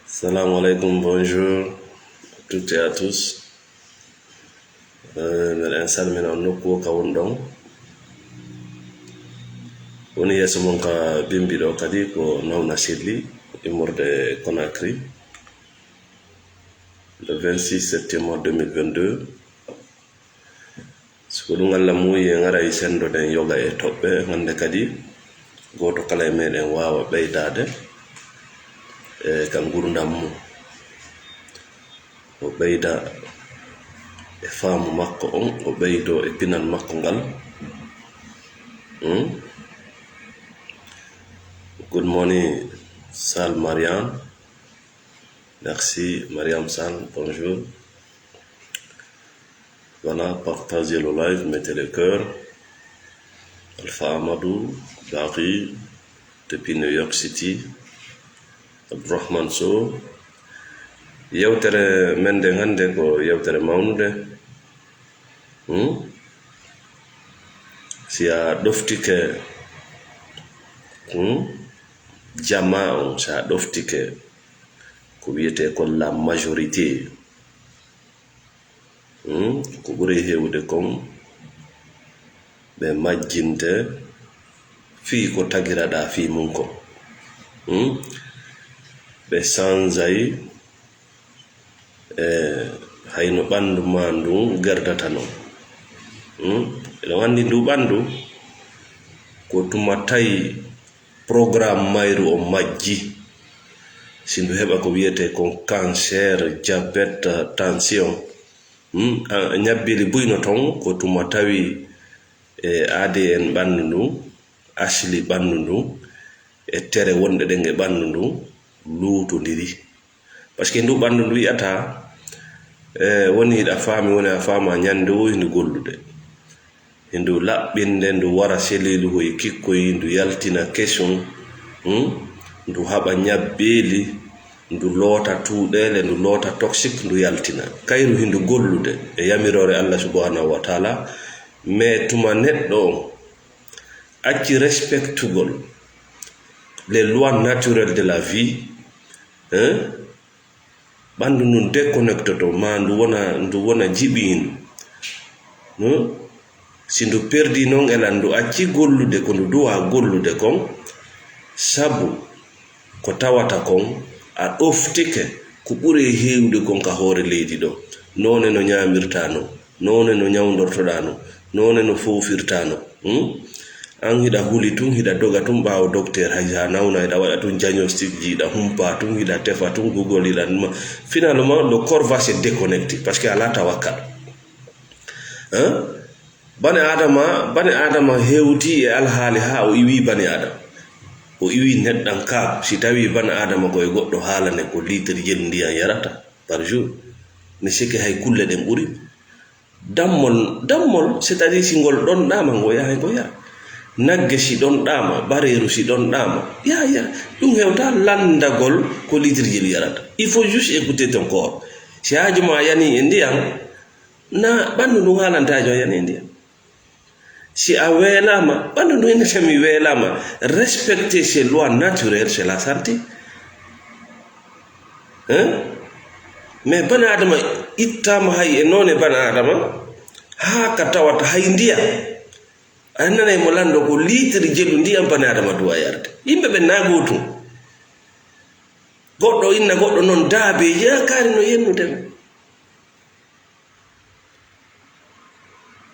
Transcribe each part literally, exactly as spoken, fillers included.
Salamu alaikum, bonjour à toutes et à tous. Eh, miɗen salmina on nokku o ka wonɗon. Woni yeeso mon ka bimbi ɗo kadi ko Nawna Selli, immorde Conakry, le vingt-six septembre deux mille vingt-deux. Si ko ɗum Allah muuyi, en aray senndoɗen yoga e toɓɓe, hannde kadi gooto kala e meɗen waawa ɓeydaade e ka ngurdam mum. O ɓeyda e faamu makko on, o ɓeydo e pinal makko ngal. Hmm? Good morning, Sal Mariam. Merci, Mariam Sal, bonjour. Voilà, partagez le live, mettez le cœur. Alpha Amadou, Barry, depuis New York City, Abdourahmane Sow. Yewtere men nden hannde ko yewtere mawnude. Hmm? Si a ɗoftike, hmm? Jamaa on, si a ɗoftike ko wiyetee kon la majorité, hmm? Ko ɓuri heewde kon, ɓe majjinte fii ko tagiraɗaa fii mum kon. Hmm? Ɓe sanjay, e, hayno ɓanndu maa ndun gerdata non. Hmm? Eɗon anndi ndu ɓanndu, ko tuma tawi programme mayru on majji. Si ndu heɓa ko wiyetee kon cancer, diabète, tension, hmm? A, ñabbeeli buy no ton, ko tuma tawi e A D N ɓanndu ndun, asli ɓanndu ndun, e tere wonɗe ɗen e ɓanndu ndun, luutondiri. Parce que ndu ɓanndu ndu yi'ata, e, woni hiɗa faami, woni a faama ñande o hindu gollude. Hindu laɓɓinde, ndu wara seliluhu e kikkoy, ndu yaltina kesun, hmm? Ndu haɓa ñabbeeli, ndu loota tuuɗeele, ndu loota toxique, ndu yaltina. Kayru hindu gollude e yamiroore Allah subhanahu wa taala, mais tuma neɗɗo on acci respectugol les lois naturelles de la vie, hein? Ɓanndu ndun déconnectoto, ma ndu wona, ndu wona jiɓiindu. Hmm? Si ndu perdi non, elan ndu acci gollude ko ndu duwa gollude kon, sabu ko tawata kon a ɗoftike ko ɓuri heewde kon ka hoore leydi ɗo, noone no ñaamirta non, noone no ñawndortoɗaa non, noone no foofirta non. Hmm? An hiɗa huli tun, hiɗa doga tun ɓaawo docteur, hay sa nawna, hiɗa waɗa tun diagnostic ji, hiɗa humpa tun, hiɗa tefa tun, Google, hiɗa numa. Finalement, le corps va se déconnecter, parce que alaa tawakkal. Hein? Bani Adama, bani Adama hewti e alhaali haa o iwi bani Adama. O iwi neɗɗankaaku, si tawi bani Adama ko e goɗɗo haalane ko litre jelu ndiyan yarata par jour. Mi sikki hay kulle ɗen ɓuri. Dammol, dammol, c'est-à-dire si ngol ɗonɗaama, ngo yahay ngo yara. Nagge si ɗonɗaama, bareeru si ɗonɗaama, yaha yara. Ɗum hewta lanndagol ko litre jelu yarata. Il faut juste écouter ton corps. Si haaju ma yani e ndiyan, na ɓanndu ndun haalanta haaju ma yani e ndiyan. Si a weelaama, ɓanndu ndun innata mi weelaama. Respecter ces lois naturelles, c'est la santé. Hein? Mais bani Adama ittaama hay e noone bani Adama, haa ka tawata hay ndiyan. A nanay mo lanndo ko litre jelu ndiyan bani Adama duwa yarde. Yimɓe ɓen na gootum. Goɗɗo inna goɗɗo non daabeeji, a kaari no yennude ɓe.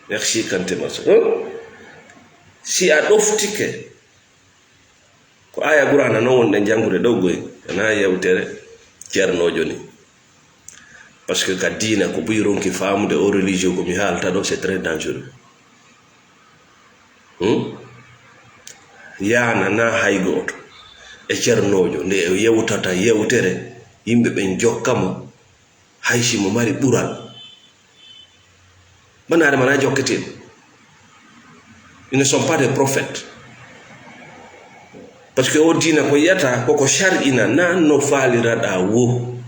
Merci, Kanté Maso. Hmm? Si a ɗoftike, ko aya Qur'aana non wonɗen janngude ɗo goy, ana yewtere ceernoojo ni. Parce que ka diina ko buy ronki faamude o religion ko mi haalta ɗo, c'est très dangereux. Hmm? Yaana na hay gooto e ceernoojo, nde o yewtata yewtere, yimɓe ɓen jokka mo, hay si mo mari ɓural. Bani Adama na jokketeeɗo. Ils ne sont pas des prophètes. Parce que o diina ko yiyata, koko shar'ina, na no faaliraɗaa wo.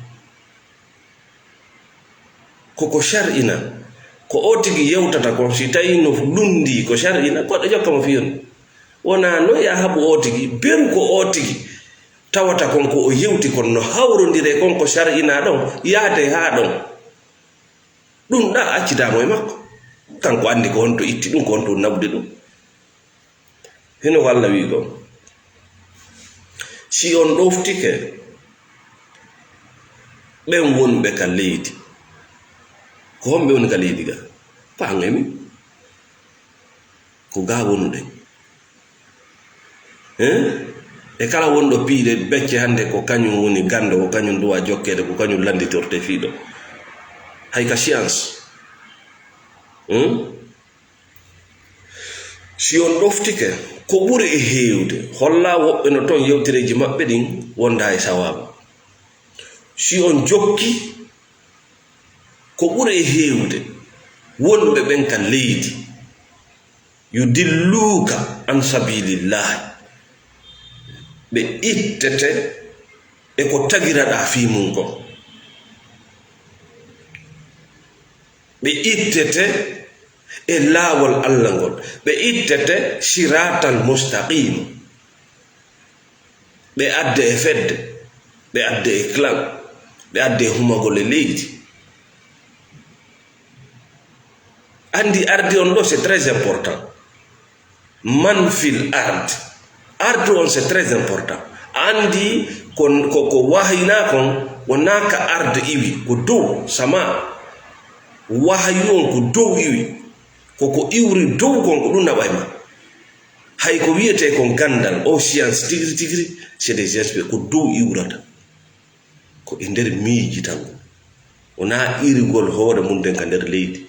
Koko shar'ina. Ko o tigi yewtata kon, si tawi no lundi ko shar'ina, goɗɗo jokka mo fiyoni. Wona no ya haɓu o tigi, beru ko o tigi. Tawata kon ko o yewti kon no hawrondire kon ko sari'inaa ɗon, yaade haa ɗon. Ɗum ɗa accidaamo e makko. Kanko anndi ko honto itti ɗum, ko honto naɓude ɗum. Hino ko Allah wi'i kon. Si on ɗoftike ɓen wonɓe ka leydi, ko honɓe woni ka leydi ga? Ko an e min. Ko ga wonuɗen. Hein? E kala wonɗo piiɗe becce hannde, ko kañum woni ganndo, ko kañum duwa jokkeede, ko kañum lannditorte fii ɗo. Hay ka science. Hmm? Si on ɗoftike, ko ɓuri e heewde, holla woɓɓe no ton yewtereeji maɓɓe ɗin wonda e sawaabu. Si on jokki, ko ɓuri e heewde, wonɓe ɓen ka leydi, yudilluuka an sabilillahi, ɓe ittete e ko tagiraɗaa fii mun kon. Ɓe ittete e laawol Allah ngol. Ɓe ittete siraatal mustaqim. Ɓe adde e fedde. Ɓe adde e clan. Ɓe adde e humagol e leydi. Anndi ardi on ɗo, c'est très important. Man fil ard. Ardu on, c'est très important. Anndi ko, ko, ko wahayinaa kon, wonaa ka ard iwi, ko dow, sama. Wahayu on ko dow iwi. Ko ko iwri dow kon, ko ɗum naɓay ma. Hay ko wiyetee kon ganndal, o science tigri tigri, c'est des experts, ko dow iwrata. Ko e nder miijitangol. Wonaa irigol hoore mun nden ka nder leydi.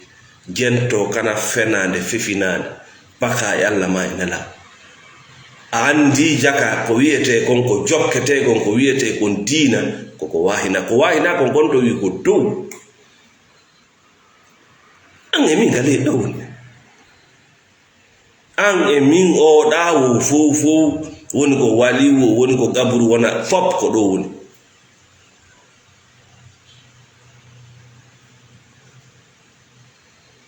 Jento kana fenaande, fefinaande, paka e Allah ma e nela. A anndi jaka ko wiyetee kon, ko jokketee kon, ko wiyetee kon diina, ko ko wahina. Ko wahina kon, kon to wi ko dow. An e min ka leydi ɗo woni. An e min, o ɗa wo fow fow, woni ko wali wo, woni ko gaburu, wona fop ko ɗo woni.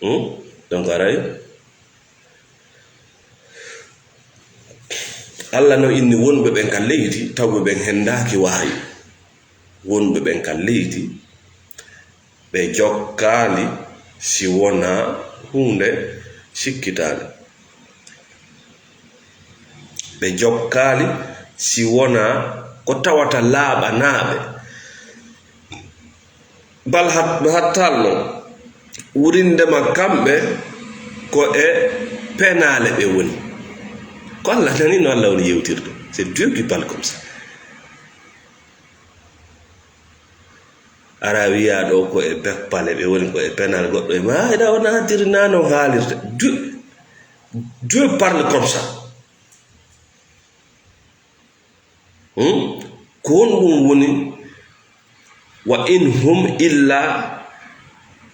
Hmm? Donc, aray, Allah no inni wonɓe ɓen ka leydi, tawɓe ɓen hendaaki wahayu. Wonɓe ɓen ka leydi, ɓe jokkaali si wonaa huunde sikkitaande. Ɓe jokkaali si wonaa ko tawata laaɓanaaɓe. Bal hat-, hattal non, wurindema kamɓe ko e penaale ɓe woni. Ko Allah nani no Allah woni yewtirde. C'est Dieu qui parle comme ça. Ara wiya ɗo ko e beppale ɓe woni, ko e penal goɗɗo e ma, hayɗa o naatiri na no haalirta. Dieu, Dieu parle comme ça. Hmm? Ko honɗum woni, "Wa in hum illa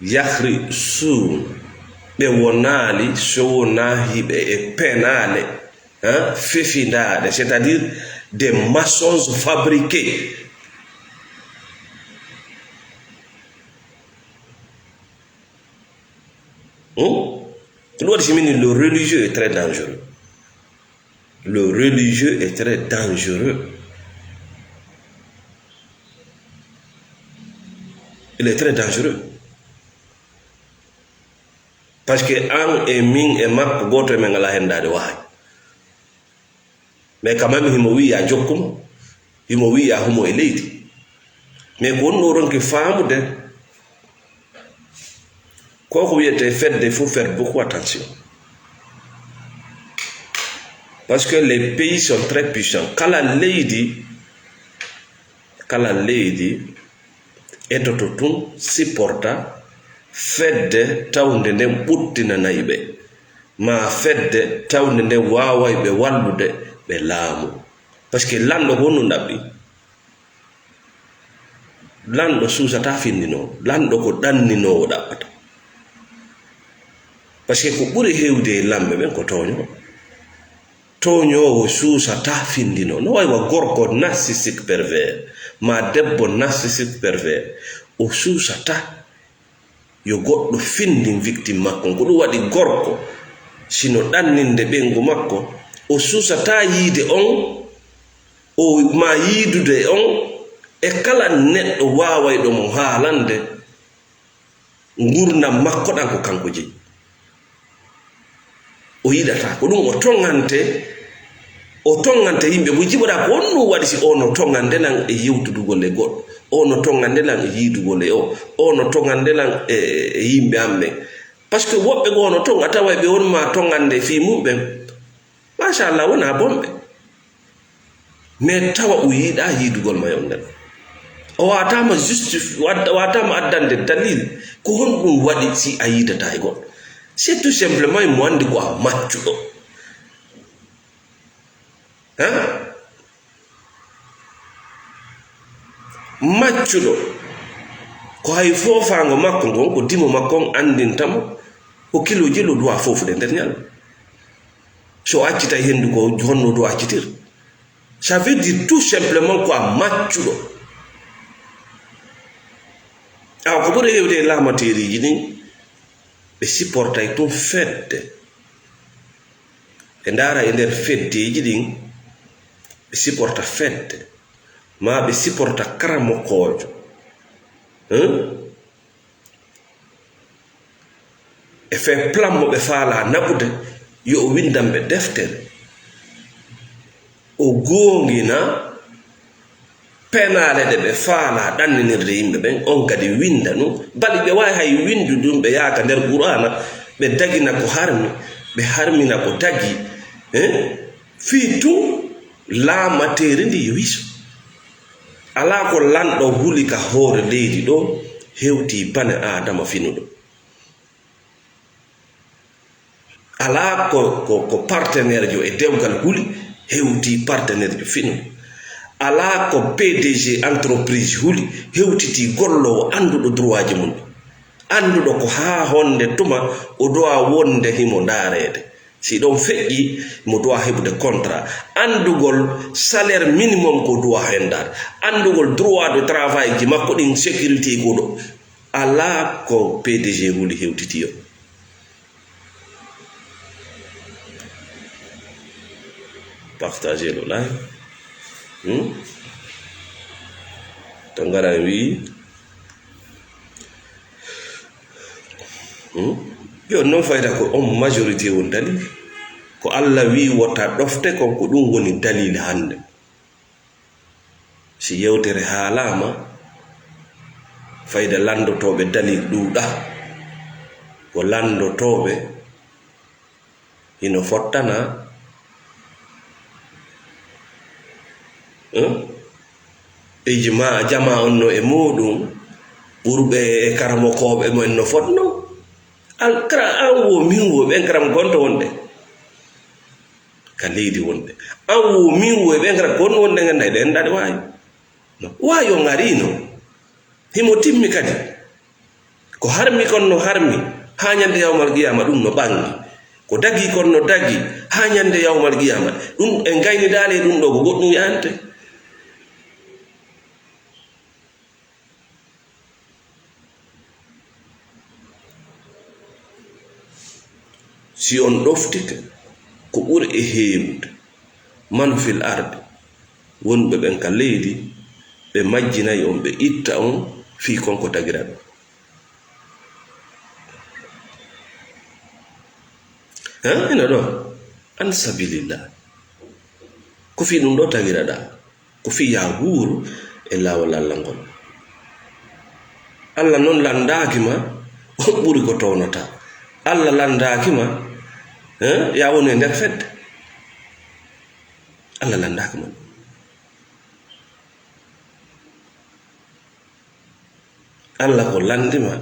yakhrusun." Ɓe wonaali so wonaa hiɓe e penaale, hein, fefindaaɗe, c'est-à-dire des mensonges fabriqués. Hmm? Ɗum waɗi si min, le religieux est très dangereux. Le religieux est très dangereux. Il est très dangereux. Parce que an e min e makko, gooto e men alaa hendaade wahayi. Mais quand même, himo wiya jokkumo, himo wiya humo e leydi. Mais ko wonno ronki faamude, ko ko wiyete fedde, il faut faire beaucoup attention. Parce que les pays sont très puissants. Kala leydi, kala leydi etoto tun, supporta fedde tawnde nden ɓuttinanay ɓe, ma fedde tawnde nden waaway ɓe wallude ɓe laamu. Parce que lanɗo ko honɗum ɗaɓɓi? Lanɗo suusataa findinoowo. Lanɗo ko ɗanninoowo ɗaɓɓata. Parce que ko ɓuri heewde e lamɓe ɓen ko tooñooɓe. Tooñoowo suusataa findinoowo. No wayi wa gorko narcissique pervers, ma debbo narcissique pervers. O suusataa yo goɗɗo findin victime makko. Ko ɗum waɗi gorko, sino ɗanninde ɓeyngu makko, o suusataa yiide on O ma yiidude on e kala neɗɗo waawayɗo mo haalande ngurndan makko ɗan ko kanko jeyi. O yiɗataa ko ɗun, o toŋante, o toŋante yimɓe. Mo jiɓoɗaa ko honɗun waɗi si o no toŋande lan e yewtudugol e goɗɗo, o no toŋande lan e yiidugol e o, o no toŋande lan e, e, e yimɓe an ɓen. Parce que woɓɓe goo no toŋa, a taway ɓe woni ma toŋande fii mun ɓen. Machallah, wonaa bonɓe. Mais tawa o yiɗaa yiidugol ma e on nden. O waataama justif-, wa-, waataama addande dalil. Ko honɗun waɗi si a yiidataa e goɗɗo? C'est tout simplement himo anndi ko a maccuɗo. Hein? Maccuɗo, ko hay foofaango makko ngon, ko dimo makko on anndinta mo, ko kilooji o duwaa foofude nder ñalnde. So accitay henndu ko honno o duwaa accitir. Ça veut dire tout simplement ko a maccuɗo. Awa ko ɓuri heewde e laamateeriiji ɗin, ɓe supportay tun fedde. Ɓe ndaara e nder feddeeji ɗin, ɓe supporta fedde, maa ɓe supporta karamokoojo. Hein? E fee plan mo ɓe faalaa naɓude, yo o winndan ɓe deftere. O goongina penaale ɗe ɓe faalaa ɗanninirde yimɓe ɓen, on kadi winnda ɗun. Bali ɓe waawi hay winndude ɗun, ɓe yaaka nder Qur'aana, ɓe dagina ko harmi, ɓe harmina ko dagii. Eh? Fii tun laamateeri ndi yo wiso. Alaa ko lanɗo huli ka hoore leydi ɗoo hewtii bane Aadama finuɗo. Alaa ko, ko, ko partenaire jo e dewgal huli hewtii partenaire jo finuɗo. Alaa ko P D G entreprise huli hewtitii golloowo annduɗo droitji mun, annduɗo ko haa honde tuma o duwaa wonde himo ndaareede. Si ɗon feƴƴi, mo duwaa heɓude contrat. Anndugol salaire minimum ko duwaa henndaade. Anndugol droit de travail ji makko ɗin, sécurité ko ɗo. Alaa ko P D G huli hewtiti yo. Partagez le live. Hmm? To ngara en wi'i, Hmm? Yo non fayda ko on majorité woni dalil. Ko Allah wi'i wota ɗofte kon, ko ɗun woni dalil hannde. Si yewtere haalaama, fayda lanndotooɓe dalil ɗuuɗa. Ko lanndotooɓe hino fottana. Eh? Ijmaa, jamaa on no e muuɗum, ɓurɓe e karamokooɓe mumen no fotnoo. Al-, kara-, an wo, min wo, ɓen karam gonto wonde ka leydi wonde. An wo, min wo, ɓen karam gonto wonde ngannday ɗen ndaɗe waawi. No. Waawi on ariino. Himo timmi kadi. Ko harmi kon no harmi, haa ñande yawmal qiyaama ɗum no ɓangi. Ko dagi kon no dagi, haa ñande yawmal qiyaama. Ɗum en gaynidaali e ɗum ɗo ko goɗɗum yahante. Si on ɗoftike ko ɓuri e heewude, man fil ardi, wonɓe ɓen ka leydi, ɓe majjinay on, ɓe itta on fii kon ko tagira ɗon. Hein? Ina ɗo. An sabilillah. Ko fii ɗum ɗo tagira ɗa. Ko fii yaa wuur e laawol Allah ngol. Allah non lanndaaki ma, on ɓuri ko townataa. Allah lanndaaki ma, hein, yaa wonu e nder fedde. Allah lanndaaki ma. Allah ko lanndi ma,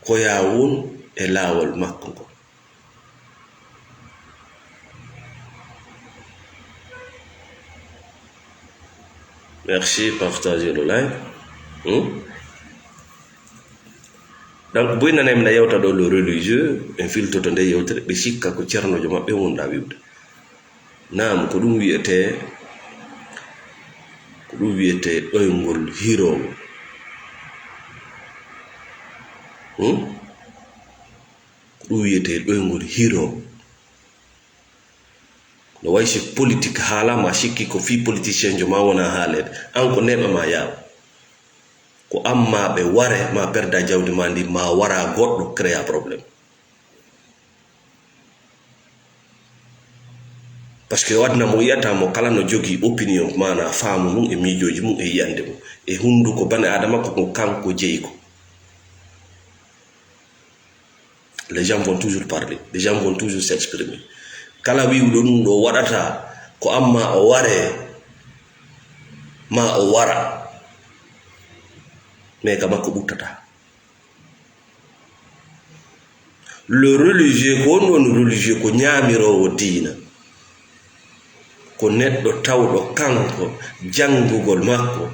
ko yaa won e laawol makko ngol. Merci, partagez le live. Hmm? Donc, buy nanay mi na yewta ɗo le religieux, en filtoto nde yewtere, ɓe sikka ko ceernoojo maɓɓe wonɗa wiwde. Naam, ko ɗum wiyetee, ko ɗum wiyetee ɗoyngol hiroowo. Hmm? Ko ɗum wiyetee ɗoyngol hiroowo. No Way si politique haalaama, a sikki ko fii politicienjo ma wona haaleede. An ko neeɓa ma yaaw. Ko an ma ɓe ware, ma perda jawdi ma ndi, ma wara goɗɗo créa problème. Parce que o aduna mo yi'ata mo kala no jogii opinion, maana faamu mum e miijooji mum e yi'ande mum. E hunnduko bane Aadama ko ko kanko jeyi ko. Les gens vont toujours parler, les gens vont toujours s'exprimer. Kala wi'uɗo ɗum ɗo waɗata ko amma o ware, ma o wara. Mais ka makko ɓuttata. Le religieux, ko on woni religieux? Ko ñaamiroowo diina. Ko neɗɗo tawɗo kanko janngugol makko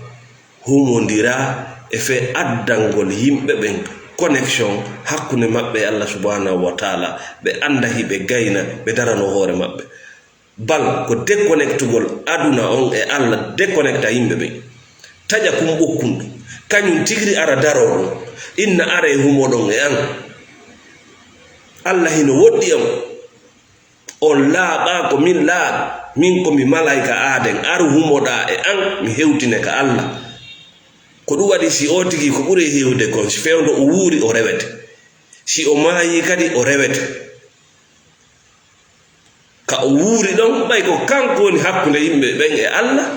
humondira e fee addangol yimɓe ɓen connexion hakkunde maɓɓe e Allah subhanahu wa taala, ɓe annda hiɓe gayna, ɓe darano hoore maɓɓe. Bal ko déconnectugol aduna on e Allah, déconnecta yimɓe ɓen. Taƴa kun ɓokkun ɗum. Kañum tigri ara daroo ɗum. Inna aree humoɗon e an. Allah hino woɗɗi on. On laaɓaa ko min laaɓi. Min ko mi malaika Aaden. Aru humoɗaa e an, mi hewtine ka Allah. Ko ɗum waɗi si o tigi ko ɓuri heewde kon, si fewndo o wuuri o rewete. Si o maayi kadi o rewete. Ka o wuuri ɗon, ɓay ko kanko woni hakkunde yimɓe ɓen e Allah.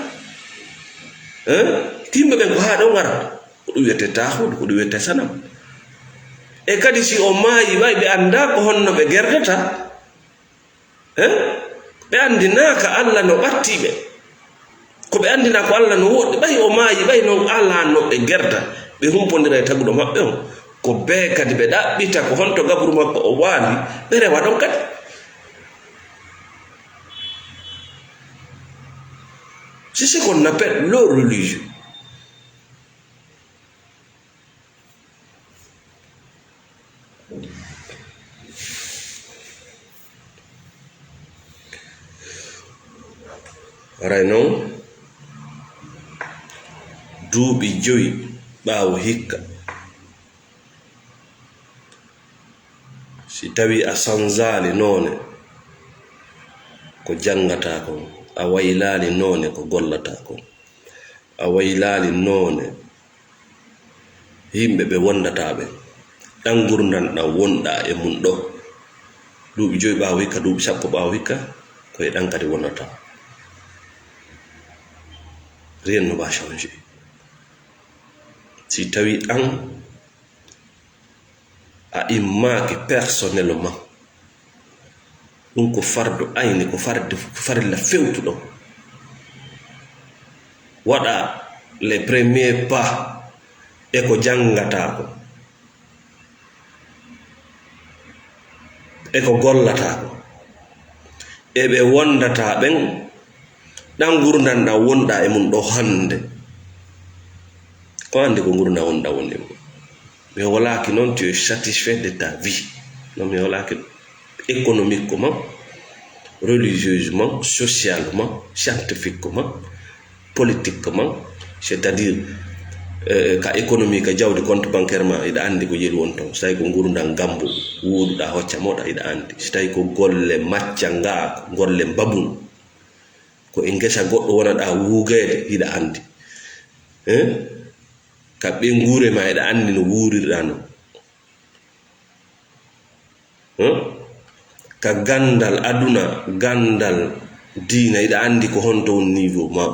Eh? Yimɓe ɓen ko haa ɗon ngarata. Ko ɗum wiyetee taahuudu, ko ɗum wiyetee sanam. E kadi si o maayi, ɓay ɓe anndaa ko honno ɓe gerdata. Eh? Ɓe anndinaaka Allah no ɓattii ɓe. Ko ɓe anndinaa ko Allah no woɗɗi, ɓay o maayi, ɓay non alaa no ɓe gerda, ɓe humpondira e taguɗo maɓɓe on. Ko bee kadi ɓe ɗaɓɓita ko honto gaburu makko o waali, ɓe rewa ɗon kadi. C'est ce qu'on appelle le religieux. Haray non, duuɓi jowi ɓaawo hikka, si tawii a sanzaali noone ko janngataa kon, a waylaali noone ko gollataa kon, a waylaali noone yimɓe ɓe wondataa ɓen, ɗan ngurndan ɗan wonɗaa e mun ɗoo, duuɓi jowi ɓaawo hikka, duuɓi sappo ɓaawo hikka, ko e ɗan kadi wondataa. Rien ne va changer. Si tawii an a immaaki personnellement, ɗum ko fardu ayni, ko fardu, farilla fewtuɗo. Waɗa les premiers pas e ko janngataa ko, e ko gollataa ko, e ɓe wondataa ɓen, ɗan ngurndan ɗan wonɗaa e mun ɗoo hannde. Ko anndi ko ngurndan wonɗaa woni e mun. Mi holaaki non tu es satisfait de ta vie. Non, mi holaaki économiquement, religieusement, socialement, scientifiquement, politiquement, c'est-à-dire, eh, ka économie, ka jawdi, compte bancaire ma, hiɗa anndi ko yelu on ton. Si tawi ko ngurndan gambo, wuuduɗaa hocca moɗa, hiɗa anndi. Si tawi ko golle macca ngaa, golle mbabun, ko e ngesa goɗɗo wonaɗaa wuugeede, hiɗa anndi. Eh? Ka ɓeynguure ma, hiɗa anndi no wuurirɗaa non. Hmm? Ka ganndal aduna, ganndal diina, hiɗa anndi ko honto woni niveau ma.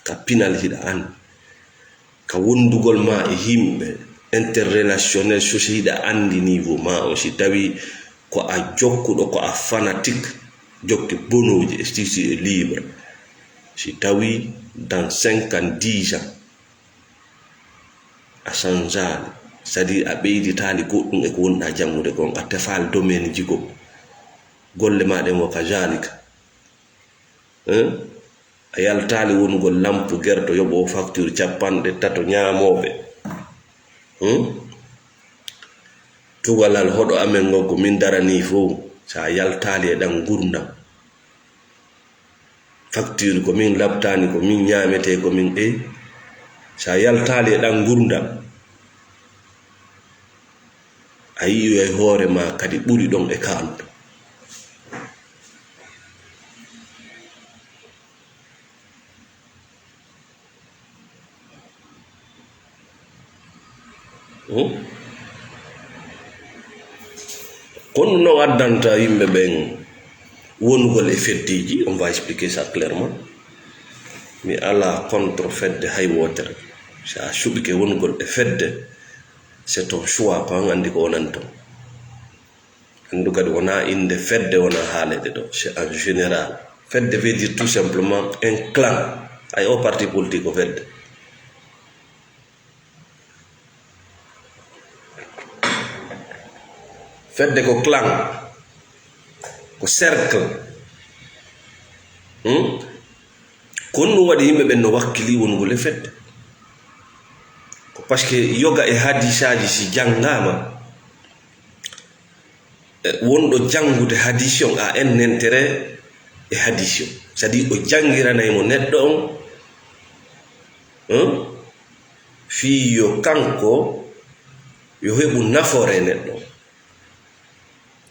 Ka pinal hiɗa anndi. Ka wondugol ma e yimɓe, interrelationnel, sosi hiɗa anndi niveau ma o. Si tawi ko a jokkuɗo, ko a fanatique, jokke bonooji, et si tu es libre. Si tawi dans cinq ans, dix ans, a sanzaali, c'est-à-dire a ɓeyditaali goɗɗum e ko wonɗaa janngude kon, a tefaali domaine ji goo. Golle maa ɗen wo kazaalika. Hein? A yaltaali wonugol lampu gerto yoɓoowo facture capanɗe tato ñaamooɓe. Hmm? Tugalal hoɗo amen ngon ko min daranii fow, so a yaltaali e ɗan ngurndan. Facture ko min labtaani, ko min ñaametee, ko min ɓey. So a yaltaali e ɗan ngurndan, a yi'oyay hoore maa kadi ɓuri ɗon e kaaluɗaa. Hmm? Ko honɗum non addanta yimɓe ɓen wonugol e feddeeji? On va expliquer ça clairement. Mi alaa contre fedde hay wootere. Si a suɓike wonugol e fedde, c'est ton choix, ko an anndi ko wonani ton. Anndu kadi wonaa innde fedde wonaa haaleede ɗo, c'est en général. Fedde veut dire tout simplement un clan. Hay oo parti politique ko fedde. Fedde ko clan, ko cercle. Hmm? Ko honɗum waɗi yimɓe ɓen no wakkili wonugol e fedde? Ko parce que yoga e hadisaaji si janngaama, e wonɗo janngude hadisi on a en nentere e hadisi on. C'est-à-dire o janngiranay mo neɗɗo on, hein? Fii yo kanko yo heɓu nafoore e neɗɗo on.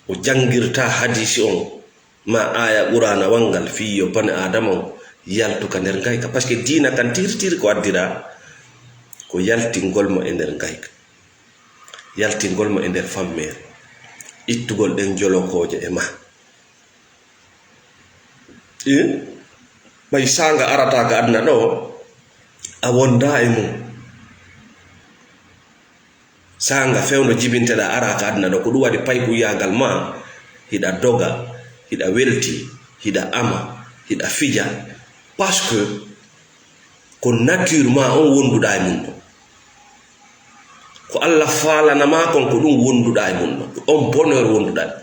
O janngirta hadisi on ma aaya Quraana wanngal fii yo bani Aadama on yaltu ka nder ngayka. Parce que diina kan tirtiri ko addira ko yaltingol mo e nder ngayka. Yaltingol mo e nder fammeere. Ittugol ɗen jolokooje e ma. Eh? Ɓay saanga arata ka aduna ɗo, a wonda e mum. Saanga fewndo jibinteɗaa ara ka aduna ɗo, ko ɗum waɗi paykuyaagal ma, hiɗa doga, hiɗa welti, hiɗa ama, hiɗa fija. Parce que ko nature ma on wonduɗaa e mum ɗon. Ko Allah faalana ma kon, ko ɗum wonduɗaa e mum ɗon. Ko on bonheur wonduɗaa.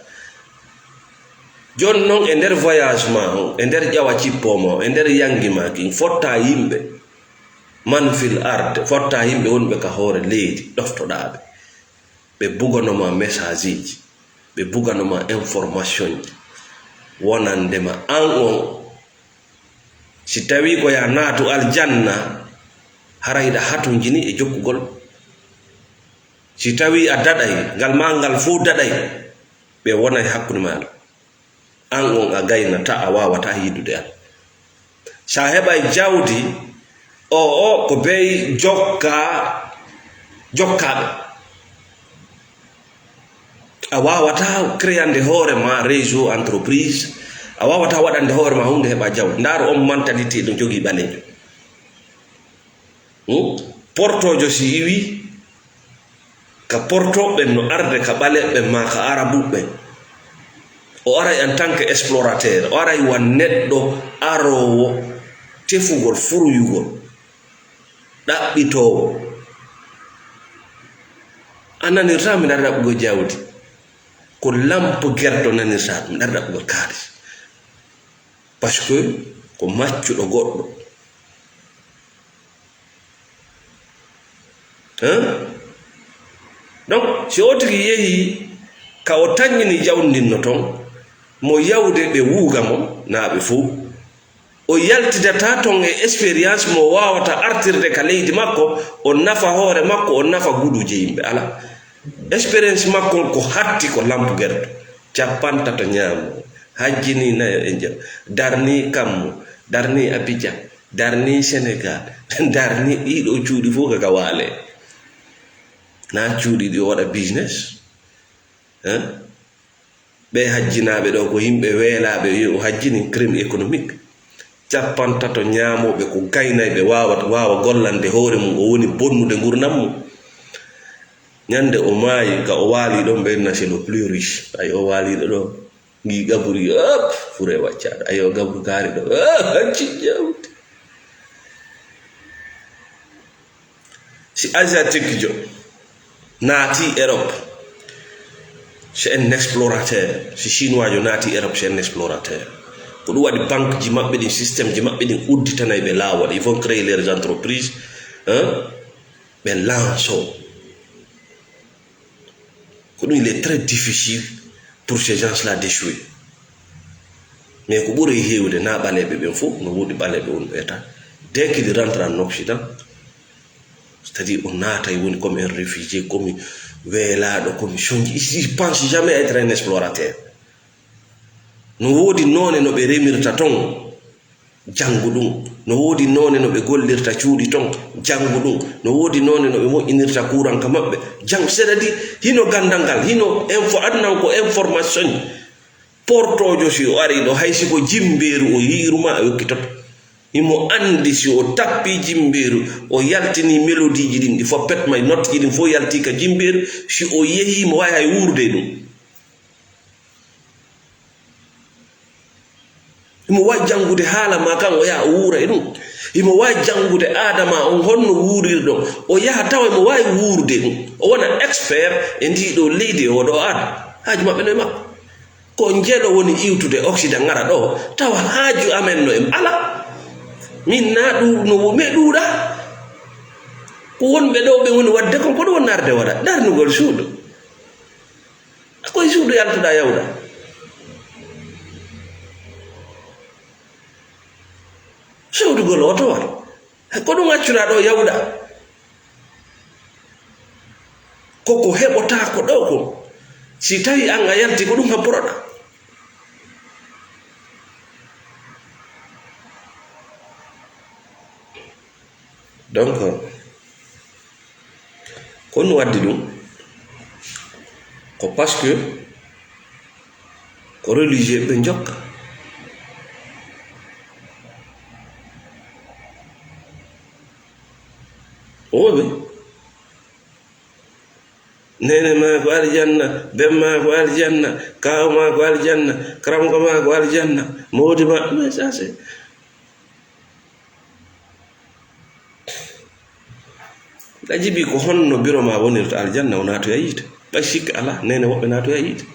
Jooni non e nder voyage ma on, e nder ƴawa cippo ma on, e nder yangi ma kin, fotta yimɓe, man fil ard, fotta yimɓe wonɓe ka hoore leydi, ɗoftoɗaa ɓe. Ɓe bugano ma message ji, ɓe bugano ma information ji, wonande ma an on. Si tawii ko yaa naatu aljanna, hara hiɗa hatonjini e jokkugol. Si tawii a daɗay, ngal ma ngal fow daɗay, ɓe wonay hakkunde maaɗa. An on a gaynata, a waawataa yiɗude an. Sa heɓay jawdi, o, o, ko bey jokka, jokkaaɓe. A waawataa créande hoore ma réseau entreprise, a waawataa waɗande hoore ma huunde heɓa jawdi. Ndaaru on mentalité ɗum jogii ɓaleejo. Hmm? Portoojo si iwi, ka portooɓe no arde ka ɓaleeɓe ma ka arabuɓe. O aray en tant que explorateur, o aray wan neɗɗo aroowo tefugol, furuyugol, ɗaɓɓitoowo. A nanirta mi ɗaɗa ɗaɓɓugol jawdi. Ko lampo gerto nanirta mi ɗaɗa ɗaɓɓugol kaalis. Parce que ko maccuɗo goɗɗo. Hein? Donc, si o tigi yehi ka o tanñini jawdi ndin no ton, mo yawde ɓe wuuga mo, naa ɓe fow. O yaltidata ton e expérience mo waawata artirde ka leydi makko, o nafa hoore makko, o nafa guduuje yimɓe. Ala. Expérience makko on ko hatti ko lampu gerto. Cappantato ñaamo, hajjini nayo e jam, darni kammu, darni Abidjan, darni Sénégal, darni ɗiɗo cuuɗi fof kaka waale. Na cuuɗi ɗi o waɗa business. Hein? Ɓe hajjinaaɓe ɗo ko yimɓe weelaaɓe, yo o hajjini crime économique. Cappantato ñaamooɓe ko gaynayɓe waawa, waawa gollande hoore mum, o woni bonnude ngurndan mum. Ñande o maayi, ka o waali ɗon, ɓe inna c'est le plus riche. Ay, o waaliɗo ɗo, ngi gaburi, hop, fure waccaɗo. Ay, o gabru kaari ɗo, ah, hajji jawdi. Si asiatique jo naati Europe, c'est un explorateur. Si chinois jo naati Europe, c'est un explorateur. Ko ɗum waɗi banque ji maɓɓe ɗin, système ji maɓɓe ɗin udditanay ɓe laawol. Ils vont créer leurs entreprises, hein? Ɓe lanso. Ko ɗum, il est très difficile pour ces gens-là d'échouer. Mais ko ɓuri heewde na ɓaleeɓe ɓen fof, no woodi ɓaleeɓe wonɓe état. Dès qu'il rentre en Occident, c'est-à-dire o naatay woni comme un réfugié, comme weelaaɗo, comme sonji, il ne pense jamais être un explorateur. No woodi noone no ɓe remirta ton. Janngu ɗum. No woodi noone no ɓe gollirta cuuɗi ton. Janngu ɗum. No woodi noone no ɓe moƴƴinirta kuuran ka maɓɓe. Jang, c'est-à-dire, hino ganndal ngal, hino info, adnan ko information. Portoojo, si o ari ɗo, hay si ko jimbeeru o yi'iruma, a yokkitoto. Himo anndi si o tappi jimbeeru, o yaltini melodiiji ɗin, ɗi fof pet may, notji ɗin fof yalti ka jimbeeru, si o yehi, mo waawi hay wuurude e ɗum. Himo waawi janngude haala ma kan, o yaha o wuura e ɗum. Himo waawi janngude aada ma on, honno wuurirɗon, o yaha tawa himo waawi wuurude e ɗum. O wona expert e ndii ɗoo leydi, e oo ɗoo aada. Haaju maɓɓe no e makko. Ko njelo woni iwtude Occident ngara ɗoo, tawa haaju amen no e alaa. Min na ɗu-, no mi ɗuuɗa. Ko wonɓe ɗoo ɓe woni waɗde kon, ko ɗum woni arde waɗa, darnugol suudu. Ko e suudu yaltuɗaa yawɗaa. Sowdugol oto wa. Ko ɗum accuɗaa ɗoo yawɗaa. Ko ko heɓotaako ɗoo ko. Si tawii an a yalti, ko ɗum habboroɗaa. Donc, ko ɗum waddi ɗum, ko parce que ko religieux ɓe jokka. O wi, neene maa ko aljanna, ben maa ko aljanna, kaaw maa ko aljanna, karamoko maa ko aljanna, moodi maa, mais ça c'est, a jibi ko honno biro maa wonirta aljanna o naatoya yiite? Ɓay sikka alaa, neene woɓɓe naatoya yiite.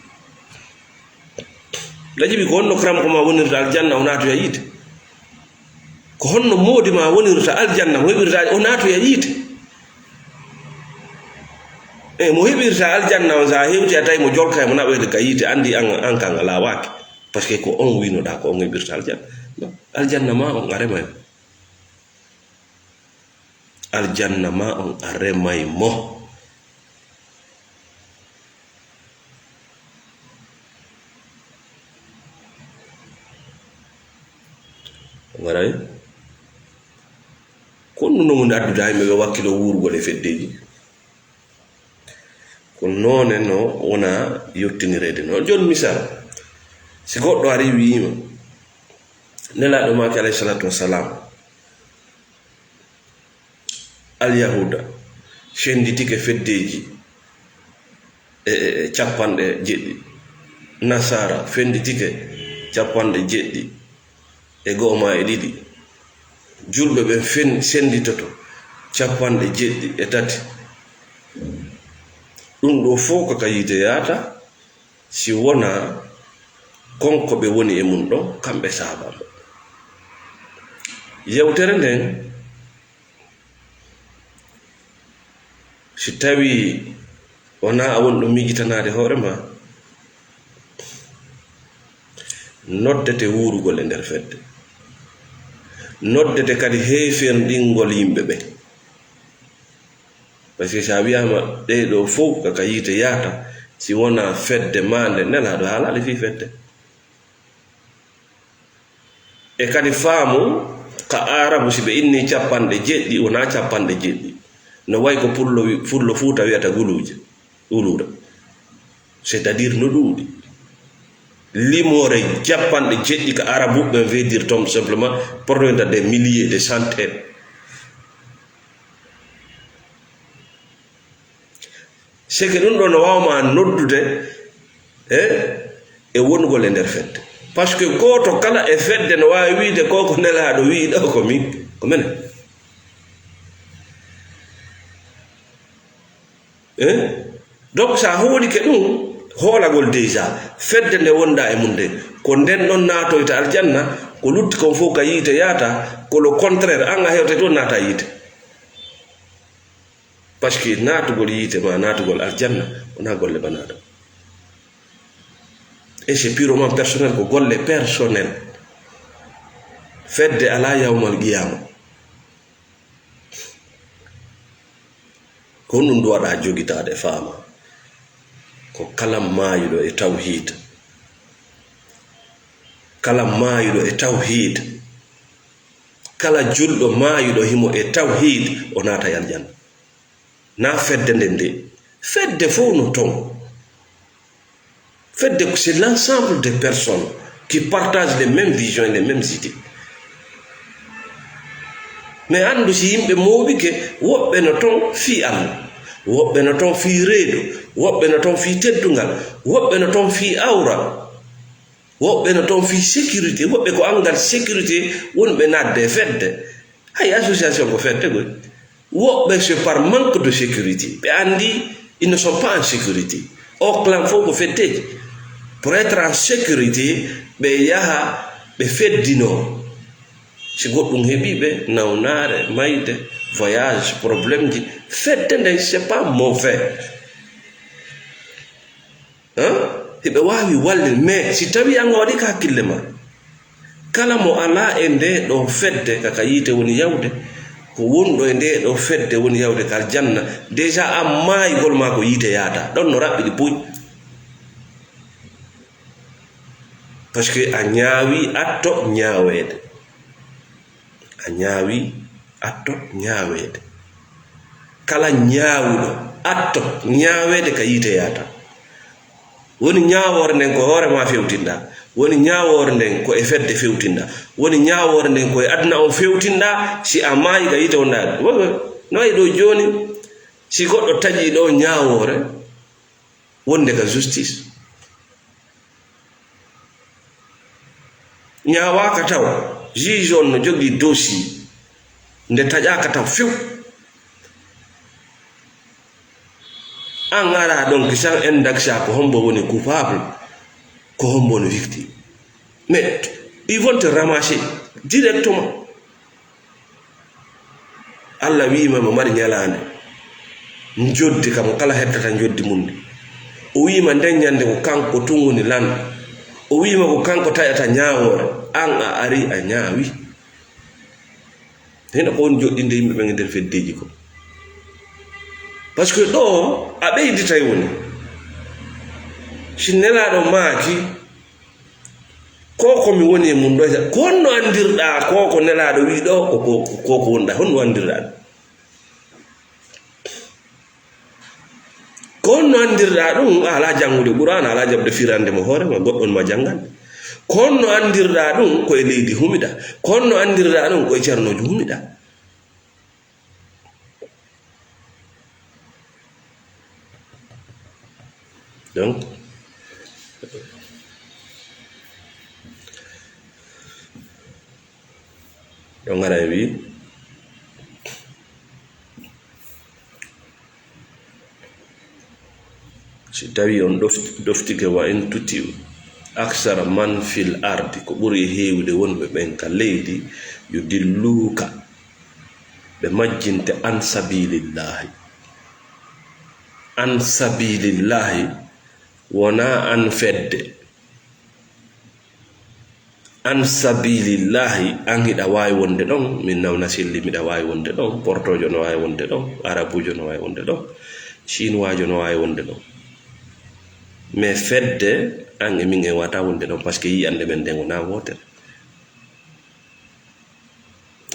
Aɗa jibi ko honno karamoko maa wonirta aljanna o naatoya yiite? Ko honno moodi maa wonirta aljanna mo heɓirta o naatoya yiite? E mo heɓirta aljanna on, so a hewti a tawi mo jolka e mo naɓoyde ka yiite, anndi an, an kan a laawaaki. Parce que ko on winoɗaa ko on heɓirta aljanna. Non, aljanna maa on a remay mo. Aljanna maa on a remay mo. Waray. Ko honno no woni addude hay ɓe wakkilo wuurugol e feddeeji? Ko noone no wona yottinireede noon. Jooni misal, si goɗɗo ari wi'ima, Nelaaɗo maaki alayhi salaatu wassalam, Alyahuuda sennditike feddeeji e, e, e capanɗe jeɗɗi. Nasaara fennditike capanɗe jeɗɗi e go'o maa e ɗiɗi. Julɓe ɓen fen-, sennditoto capanɗe jeɗɗi e tati. Ɗum ɗoo fof ko ka yiite yaata, si wonaa kon ko ɓe woni e mum ɗon, kamɓe saabaaɓe. Yewtere nden, si tawii wonaa a woni ɗo miijitanaade hoore maa, noddete wuurugol e nder fedde. Noddete kadi heeferɗingol yimɓe ɓen. Parce que si a wiyaama ɗee ɗoo fof ka, ka yiite yahata, si wonaa fedde maa nde, Nelaaɗo haalaali fii fedde. E kadi faamu ka Aarabu, si ɓe inni capanɗe jeɗɗi, wonaa capanɗe jeɗɗi. No wayi ko pullo wi-, pullo Fuuta wiyata guluuje, guluuda. C'est-à-dire no ɗuuɗi. Limoore capanɗe jeɗɗi ka Aarabu ɓen veut dire tout simplement, prenons des milliers, des centaines. C'est que ɗum ɗo no waawma noddude e, e wonugol e nder fedde. Parce que gooto kala e fedde no waawi wiide ko ko Nelaaɗo wi'i ɗo ko min, ko menen. Eh? Donc, so a hoolike ɗum, hoolagol déjà, fedde nde wonɗaa e mum nde, ko nden ɗon naatoyta aljanna, ko lutti kon fof ka yiite yaata, ko le contraire, an a hewte toon naata yiite. Parce que naatugol yiite ma naatugol aljanna, wonaa golle banaaɗo. Et c'est purement personnel, ko golle personnel. Fedde alaa yawmal qiyaama. Ko honɗum nduwaɗaa jogitaade faama? Ko kala maayuɗo e tawhiid. Kala maayuɗo e tawhiid. Kala julɗo maayuɗo himo e tawhiid, o naatay aljanna. Na fedde nden de. Fedde fow no ton. Fedde, c'est l'ensemble des personnes qui partagent les mêmes visions et les mêmes idées. Mais anndu, si yimɓe mooɓike, woɓɓe no ton fii Allah, woɓɓe no ton fii reedu, woɓɓe no ton fii teddungal, woɓɓe no ton fii awra, woɓɓe no ton fii sécurité, woɓɓe ko anngal sécurité woni ɓe naatde e fedde. Hay association ko fedde koy. Woɓɓe, c'est par manque de sécurité. Ɓe anndi, ils ne sont pas en sécurité. O clan fof ko feddeji. Pour être en sécurité, ɓe yaha, ɓe feddinoo. Si goɗɗum heɓii ɓe, nawnaare, mayde, voyage, problème ji, fedde nden, c'est pas mauvais. Hein? Hiɓe waawi wallin, mais si tawii an a waɗii ka hakkille ma, kala mo alaa e ndee ɗoo fedde ka, ka yiite woni yawde, ko wonɗo e ndee ɗoo fedde woni yawde ka aljanna, déjà an maayugol maa ko yiite yaata, ɗon no raɓɓiɗi buy. Parce que a ñaawi atto ñaaweede. A ñaawi atto ñaaweede. Kala ñaawuɗo atto ñaaweede ka yiite yaata. Woni ñaawoore nden ko hoore maa fewtinɗaa. Woni ñaawoore nden ko e fedde fewtinɗaa. Woni ñaawoore nden ko e aduna on fewtinɗaa. Si a maayi ka yiite wonɗaa. Wo-, wo-, no wayi ɗoo jooni, si goɗɗo taƴii ɗoo ñaawoore, wonde ka justice. Ñaawaaka taw, juge on no jogii dossier, nde taƴaaka taw few. An araa ɗon kisan, en daksa ko hombo woni coupable, ko hombo woni victime. Mais ils vont te ramasser directement. Allah wiima mo mari ñalaande, njoddi kam kala hettata njoddi mum ndi. O wiima nden ñande ko kanko tun woni lanɗo. O wiima ko kanko taƴata ñaawoore. An a ari a ñaawi. Hino ko woni joɗɗinde yimɓe ɓen e nder feddeji ko. Parce que ɗo a ɓeyditay woni. Si Nelaaɗo maaki, ko ko mi woni e mum ɗo, ko honno anndirɗaa ko ko Nelaaɗo wi'i ɗo, ko, ko, ko, ko wonɗaa, honno anndirɗaa ɗum? Ko honno anndirɗaa ɗum? A alaa janngude Qur'aana, a alaa jaɓde firande mo hoore ma, goɗɗo on ma janngande. Ko honno anndirɗaa ɗum ko e leydi humiɗaa? Ko honno anndirɗaa ɗum ko e ceernooji humiɗaa? Donc, ɗo ngara e wi, si tawi on ɗof-, ɗoftike, "Wa in tutiu aksara man fil ardi," ko ɓuri heewude wonɓe ɓen ka leydi, "yudilluka," ɓe majjinte an sabilillahi. An sabilillahi, wonaa an fedde. An sabilillahi, an hiɗa waawi wonde ɗon, min Nawna Selli miɗa waawi wonde ɗon, Portoojo no waawi wonde ɗon, Arabuujo no waawi wonde ɗon, Sinuwaajo no waawi wonde ɗon. Mais fedde, an e min en wata wonde ɗon, parce que yi'ande men nden wonaa wootere.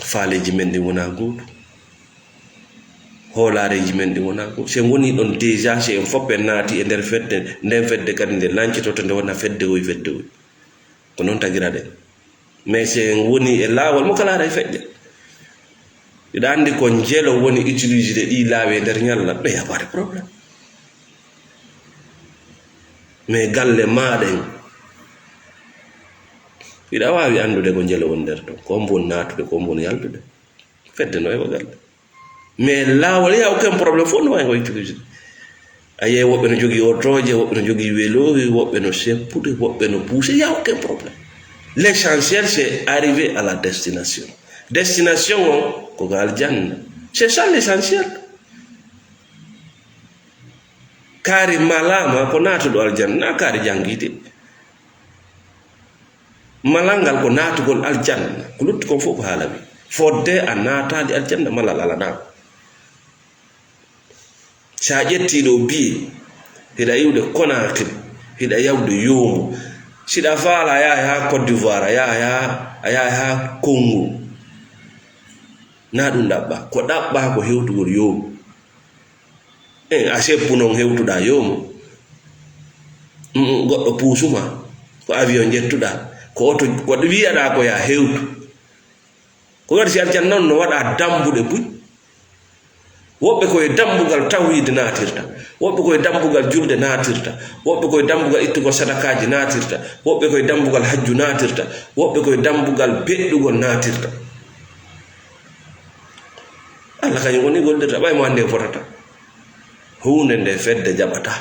Faaleeji men ɗin wonaa gootu. Hoolaareeji men ɗin wonaa gootu. Si en wonii ɗon déjà, si en fof en naati e nder fedde, nden fedde kadi nde lancitoto, nde wona fedde woy, fedde woy. Ko noon tagira ɗen. Mais si en wonii e laawol, mo kala ara e feƴƴa. Hiɗa anndi ko njelo woni utilisde ɗii laawi e nder ñalla, ɓe yaɓaade problème. Mais galle maaɗa en, hiɗa waawi anndude ko njelo woni nder ton, ko hombo woni naatude, ko hombo woni yaltude. Fedde no heɓa galle. Mais laawol, y a aucun problème, fof no waawi ko utilisde. A yiyay woɓɓe no jogii otooje, woɓɓe no jogii welooji, woɓɓe no seppude, woɓɓe no puuse, y a aucun problème. L'essentiel, c'est arriver à la destination. Destination on, ko ka aljanna. C'est ça l'essentiel. Kaari malaama ko naatuɗo aljanna, na kaari janngiide. Malal ngal ko naatugol aljanna, ko lutti kon fof ko haala wi. Fodde a naataali aljanna, malal alanaama. Si a ƴettii ɗo biye, hiɗa iwde Conakry, hiɗa yawde Yoomo. Siɗa faala a yahay haa Côte d'Ivoire, a yahay haa, a yahay haa Congo. Na ɗum ɗaɓɓa. Ko ɗaɓɓa ko hewtugol yoomu. En a seppu noon hewtuɗaa yoomu. Mm, goɗɗo puusuma. Ko avion njettuɗaa. Ko oto, ko wiyaɗaa ko yaa hewtu. Ko waɗi si aljanna noon no waɗa dambuɗe buy. Woɓɓe ko e dambugal tawhiid naatirta. Woɓɓe ko e dambugal julde naatirta. Woɓɓe ko e dambugal ittugol sadakaaji naatirta. Woɓɓe ko e dambugal hajju naatirta. Woɓɓe ko e dambugal beɗɗugol naatirta. Allah kañum woni gollirta, ɓay mo annde fotata. Huunde nde fedde jaɓata.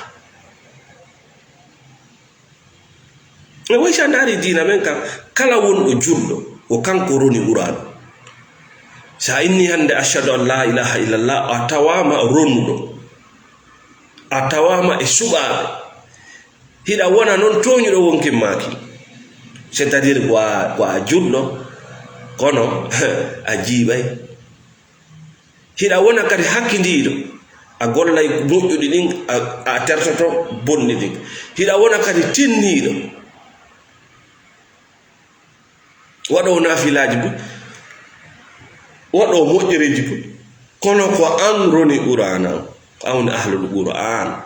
E way si a ndaari diina men kam, kala wonɗo julɗo, ko kanko roni Qur'aana. Si a inni hannde, "Ashhadu an laa ilaaha illallah," a tawaama ronuɗo. A tawaama e suɓaaɓe. Hiɗa wona noon tooñuɗo wonkin maaki. C'est-à-dire ko a, ko a julɗo, kono a jiiɓay. Hiɗa wona kadi hakkindiiɗo, a gollay moƴƴuɗi ɗin, a, a tertoto bonɗi ɗin. Hiɗa wona kadi tinniiɗo, waɗoowo naafilaaji buy, waɗoowo moƴƴereeji buy, kono ko an roni Qur'aana on, ko an woni ahlul Qur'aan.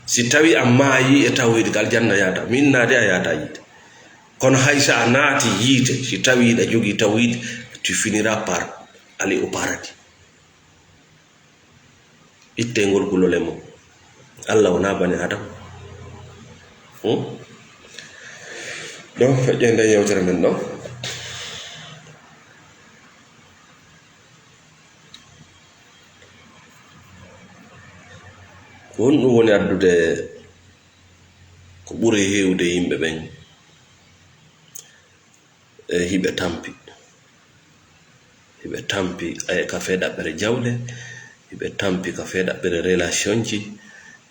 Si tawii a maayii e tawhiid, ko aljanna yaata, mi innaade a yaata yiite. Kono hay so a naati yiite, si tawii hiɗa jogii tawhiid, tu finiras par aller au paradis. Ittee ngol kulol e mum. Allah wonaa bani Aadama. Hmm? Ɗo feƴƴee nde yewtere men ɗo. Ko honɗum woni addude ko ɓuri heewde yimɓe ɓen? E hiɓe tampi. Hiɓe tampi, ay, ka fee ɗaɓɓere jawle, hiɓe tampi ka fee ɗaɓɓere relationji,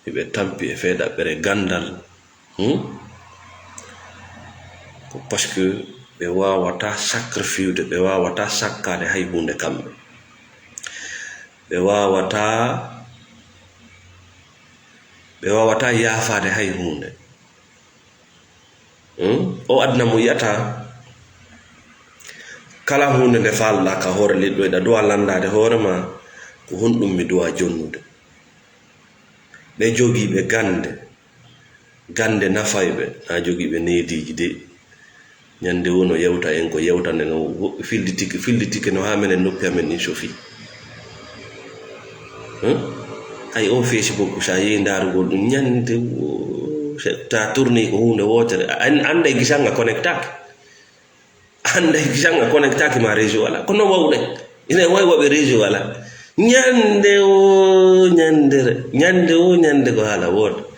hiɓe tampi e fee ɗaɓɓere ganndal. Hmm? Ko parce que ɓe waawataa sacrifiude, ɓe waawataa sakkaade hay huunde kamɓe. Ɓe waawataa, ɓe waawataa yaafaade hay huunde. Hmm? O aduna mo yi'ataa, kala huunde nde faalɗaa ka hoore liɗɗo, hiɗa duwa lanndaade hoore maa, ko honɗum mi duwa jonnude? Ɓe jogiiɓe gannde, gannde nafayɓe, na jogiiɓe neediiji de. Ñande woo no yewta en ko yewtande no wo-, fillitike, fillitike no haa menen noppi amen ɗin sofi. Hmm? Ay, o Facebook, so a yehi ndaarugol ɗum, ñande woo, so ta tourni ko huunde wootere, a an-, annday gisan a connectaaki. Annday gisan a connectaaki ma réseau alaa. Ko no wawɗen? Ina wawi waɓe réseau alaa. Ñande woo ñandere, ñande woo ñande ko haala wooto.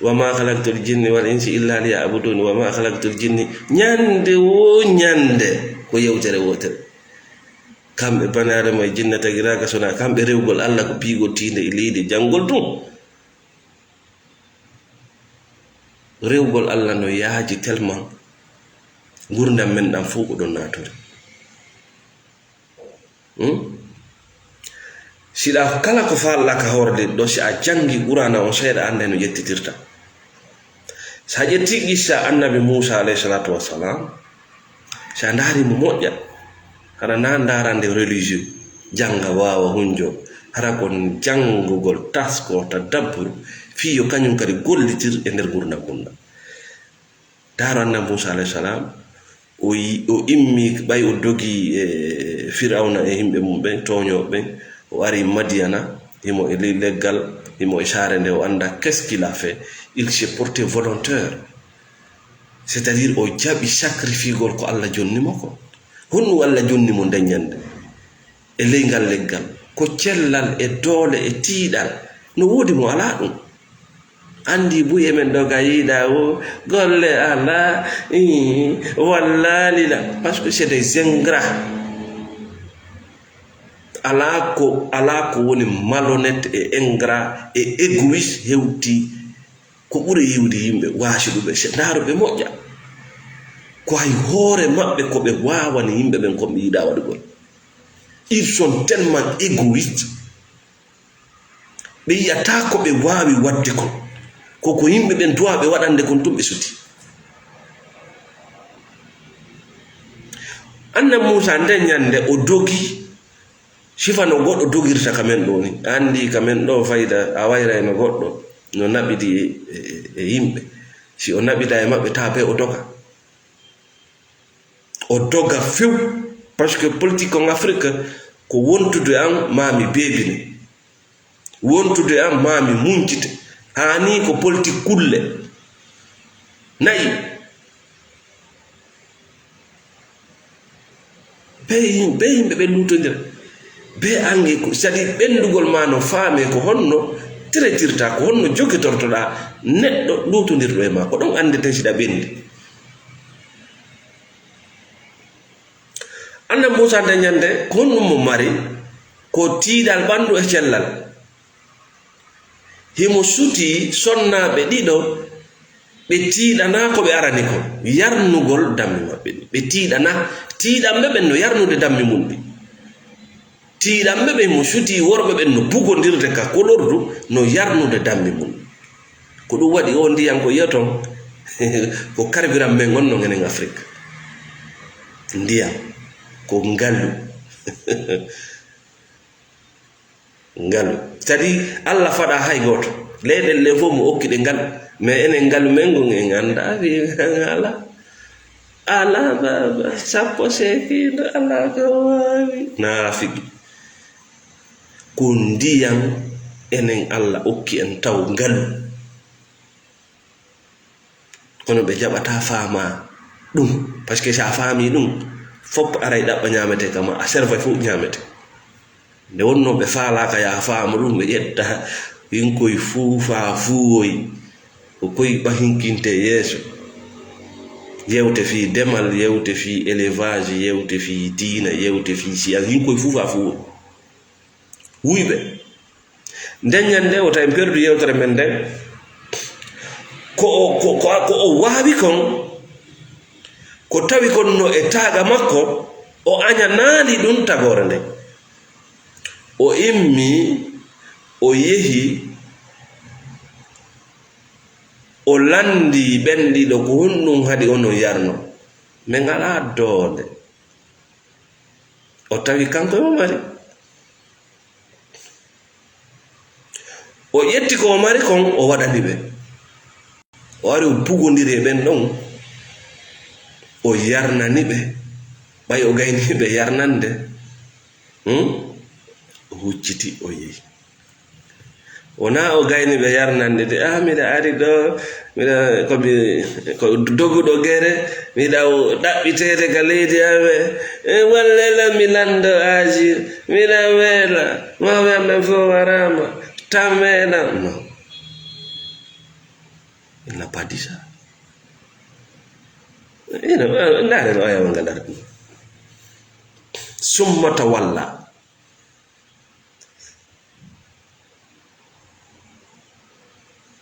"Wa ma khalaqtul jinni wal insi illa liya'budun, wa ma khalaqtul jinni." Ñande woo ñande ko yewtere wootere. Kamɓe bani Aadama e jinne tagiraaka sona kamɓe rewgol Allah ko piigol tiinde e leydi e janngol tun. Rewgol Allah no yaaji tellement ngurdam men ɗam fof ko ɗon naaturi. Hmm? Siɗa kala ko faalɗa ka hoorde ɗo, si a janngi Qur'aana on seeɗa, annday no ƴettitirta. Sa ƴetti qissa Annabi Muusa alayhi salaatu wassalam, sa ndaari mo moƴƴa, hara na ndaarande religieux, jannga, waawa, hunjo, hara ko janngugol, tasko, tadabbur, fii yo kañum kadi gollitir e nder ngurdam mum ɗam. Ndaaro Annabi Muusa alayhi salam, o yi-, o immi, ɓay o dogi e Firawna e yimɓe mum ɓen, tooñooɓe ɓen, o ari Madiyana, himo e ley leggal, himo e saare nde o annda qu'est-ce qu'il a fait, il s'est porté volontaire. C'est-à-dire o jaɓi sacrifiegol ko Allah jonni mo ko. Honɗum Allah jonni mo nden ñande? E ley ngal leggal, ko cellal e doole e tiiɗal. No woodi mo alaa ɗum. Anndi buy e men ɗo ka yiɗa o, golle alaa, ii, wallaali la. Parce que c'est des ingrats. Alaa ko, alaa ko woni malhonnête e ingrat e égoïste hewti ko ɓuri yiwde yimɓe waasuɓe ɓe, se-, ndaaruɓe moƴƴa. Ko hay hoore maɓɓe ko ɓe waawani yimɓe ɓen ko ɓe yiɗa waɗugol. Ils sont tellement égoïstes. Ɓe yi'ataa ko ɓe waawi waɗde kon. Ko ko yimɓe ɓen duwaa ɓe waɗande kon tun ɓe suti. Annabi Muusa nden ñannde o dogi, sifa no goɗɗo dogirta ka men ɗoo ni. A anndi ka men ɗoo fayda a wayrayno goɗɗo no naɓidi e, e, e yimɓe. Si o naɓida e maɓɓe, taa bee o doga. O doga few, parce que politique en Afrique ko wontude an maa mi beebine. Wontude am maa mi muñcite. Haa nii ko politik kulle nayi. Be yim-, be yimɓe ɓe luutondira. Be ange ko, c'est-à-dire ɓenndugol maa no faamee ko honno traitirta, ko honno jogitortoɗaa neɗɗo luutondirɗo e maa. Ko ɗon anndeten siɗa ɓenndi. Annabi Muusa nde ñannde, ko honɗum mo mari? Ko tiiɗal ɓanndu e cellal. Himo sutii sonnaaɓe ɗiɗo, ɓe tiiɗanaa ko ɓe arani kon, yarnugol dammi maɓɓe ɗin. Ɓe tiiɗanaa, tiiɗanɓe ɓen no yarnude dammi mun ɗin. Tiiɗanɓe ɓen mo sutii worɓe ɓen no bugondirde ka kolordu, no yarnude dammi mun. Ko ɗum waɗi oo ndiyan ko yi'oton, ko carburant men on non enen Afrik. Ndiyan, ko ngalu. Ngalu. C'est-à-dire, Allah faɗa hay gooto. Leyɗeele ɗen fof mo okki ɗe ngalu. Mais enen ngalu men ngon en anndaa fii alaa. Alaa ba, ba, sappo seekiiɗo, alaa ko waawi. Naafiki. Ko ndiyan enen Allah okki en taw ngalu. Kono ɓe jaɓataa faamaa ɗum. Parce que si a faamii ɗum, fof aray ɗaɓɓa ñaametee kama, a servay fof ñaametee. Nde wonnoo ɓe faalaaka yaa faamu ɗum, ɓe ƴetta hinkoy fuu faa fuuwoy. Ko koy ɓahinkinte yeeso. Yewte fii demal, yewte fii élevage, yewte fii diina, yewte fii science, hinkoy fuu faa fuuwoy. Wuyɓe. Nden ñande wota en perdu yewtere men nden. Ko o, ko, ko, ko o waawi kon, ko tawi kon no e taaga makko, o añanaali ɗum tagoore nden. O immii, o yehi, o lanndii ɓen ɗiɗo ko honɗum haɗi onon yarno. Min alaa doole. O tawi kanko e o mari. O ƴetti ko o mari kon, o waɗani ɓe. O ari, o bugondiri e ɓen ɗon, o yarnani ɓe. Ɓay o gayni ɓe yarnande, hmm? O hucciti, o yehi. Wonaa o gayni ɓe yarnande de, "Ah, miɗa ari ɗo, miɗa, ko mi, ko doguɗo gere, miɗa o ɗaɓɓiteede ka leydi amen. E, wallelan mi lanndo Aajir, miɗa weela, mawɓe amen fof waraama, tan meeɗan." Non. Il n'a pas dit ça. Ina, ndaare no aya wonga ndaare ɗum. Summa tawalla.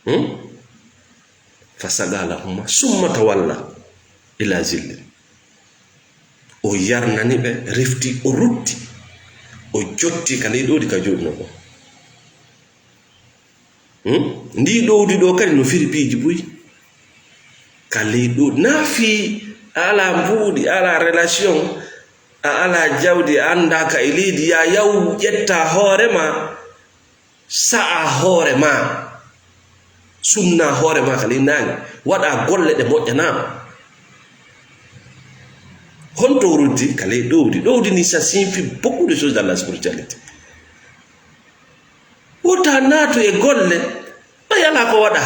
Hmm? Fasaga lahuma, summa tawalla ila zillin. O yarnani ɓe, refti, o rutti, o jotti ka ley ɗowdi ka jooɗino ɗo. Hmm? Ndi ɗowdi ɗo kadi no firi piiji buy. Ka ley ɗowdi, na fii a ala mbuuɗi, a ala relation, a ala jawdi, a anndaaka e leydi, ya yaw ƴetta hoore ma, sa'a hoore ma, sunna hoore ma ka ley naange, waɗa golle ɗe moƴƴanaama. Honto o ruddi? Ka ley ɗowdi. Ɗowdi ni, ça signifie beaucoup de choses dans la spiritualité. Wota naatu e golle, ɓay alaa ko waɗa.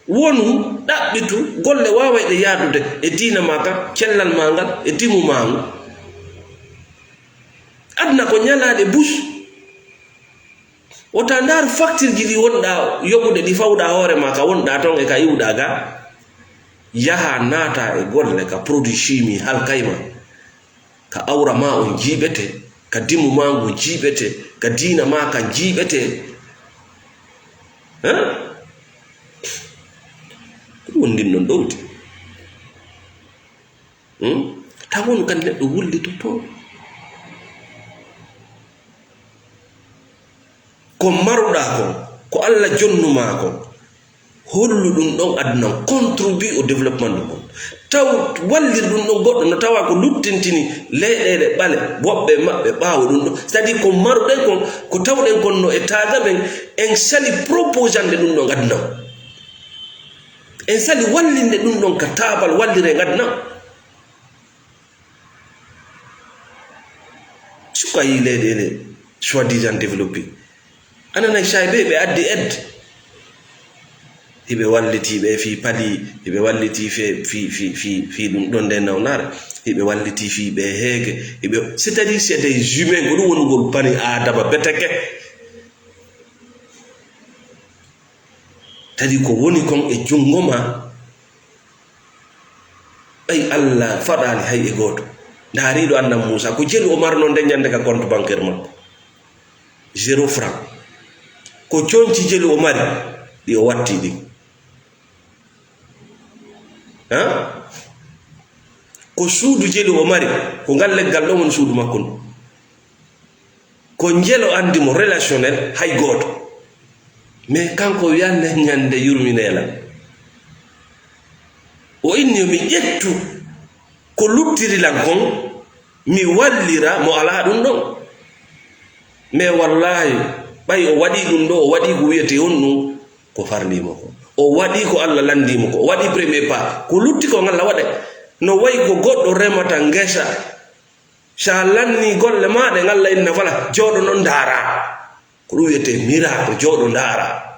Wonu, ɗaɓɓitu golle waawayɗe yaadude e diina maa kan, cellal maa ngal, e dimu maa ngu. Aduna ko ñalaaɗe bus. Wota ndaaru faktirji ɗi wonɗaa yoɓude, ɗi fawɗaa hoore maa ka wonɗaa ton e ka iwɗaa ga. Yaha naata e golle ka produit chimie halkay ma. Ka awra maa on jiiɓete, ka dimu maa ngu jiiɓete, ka diina maa kan jiiɓete. Hein? Ko ɗum woni ndin ɗon ɗowdi. Hmm? Tawon kan neɗɗo wullitoto. Ko maruɗaa kon, ko Alla jonnu maa kon, hollu ɗum ɗon aduna, contribue au développement du monde. Taw wallir ɗum ɗon goɗɗo no tawa ko luttintini leyɗeele ɓale, woɓɓe maɓɓe ɓaawo ɗum ɗon. C'est-à-dire ko maruɗen kon, ko tawɗen kon no e taaga men, en sali proposande ɗum ɗon aduna o. En sali wallinde ɗum ɗon ka taabal wallire aduna o. Suka yi leyɗeele soi-disant développé. Ananay say ɓe, ɓe addi aide. Hiɓe walliti ɓe fii pali, hiɓe walliti fe-, fii, fii, fii, fii ɗum ɗon nde nawnaare. Hiɓe walliti fii ɓe heege. Hiɓe, c'est-à-dire, c'est des humains, ko ɗum woni ngol bani Aadama beteke. Tadi ko woni kon e junngo ma, ɓay Allah faɗaali hay e gooto. Ndaariiɗo annan Muusa, ko jelu o marno nden ñande ka compte bancaire makko. Zéro franc. Ko conci jelu o mari, ɗi o watti ɗin. Ha? Ko suudu jelu o mari, ko ngal leggal ɗon woni suudu makko ndu. Ko njelo anndi mo relationnel hay gooto. Mais kanko wiyanne ñande yurminee lan. O inni yo mi ƴettu ko luttiri lan kon, mi wallira mo alaa ɗum ɗon. Mais wallaahi, ɓay o waɗii ɗum ɗo, o waɗii ko wiyetee on ɗum, ko farlii mo ko. O waɗii ko Allah lanndii mo ko. O waɗii premier pas. Ko lutti kon Allah waɗay. No wayi ko goɗɗo remata ngesa. Sa lanni golle ma ɗen, Allah inna fala, jooɗo non ndaara. Ko ɗum wiyetee miracle, jooɗo ndaara.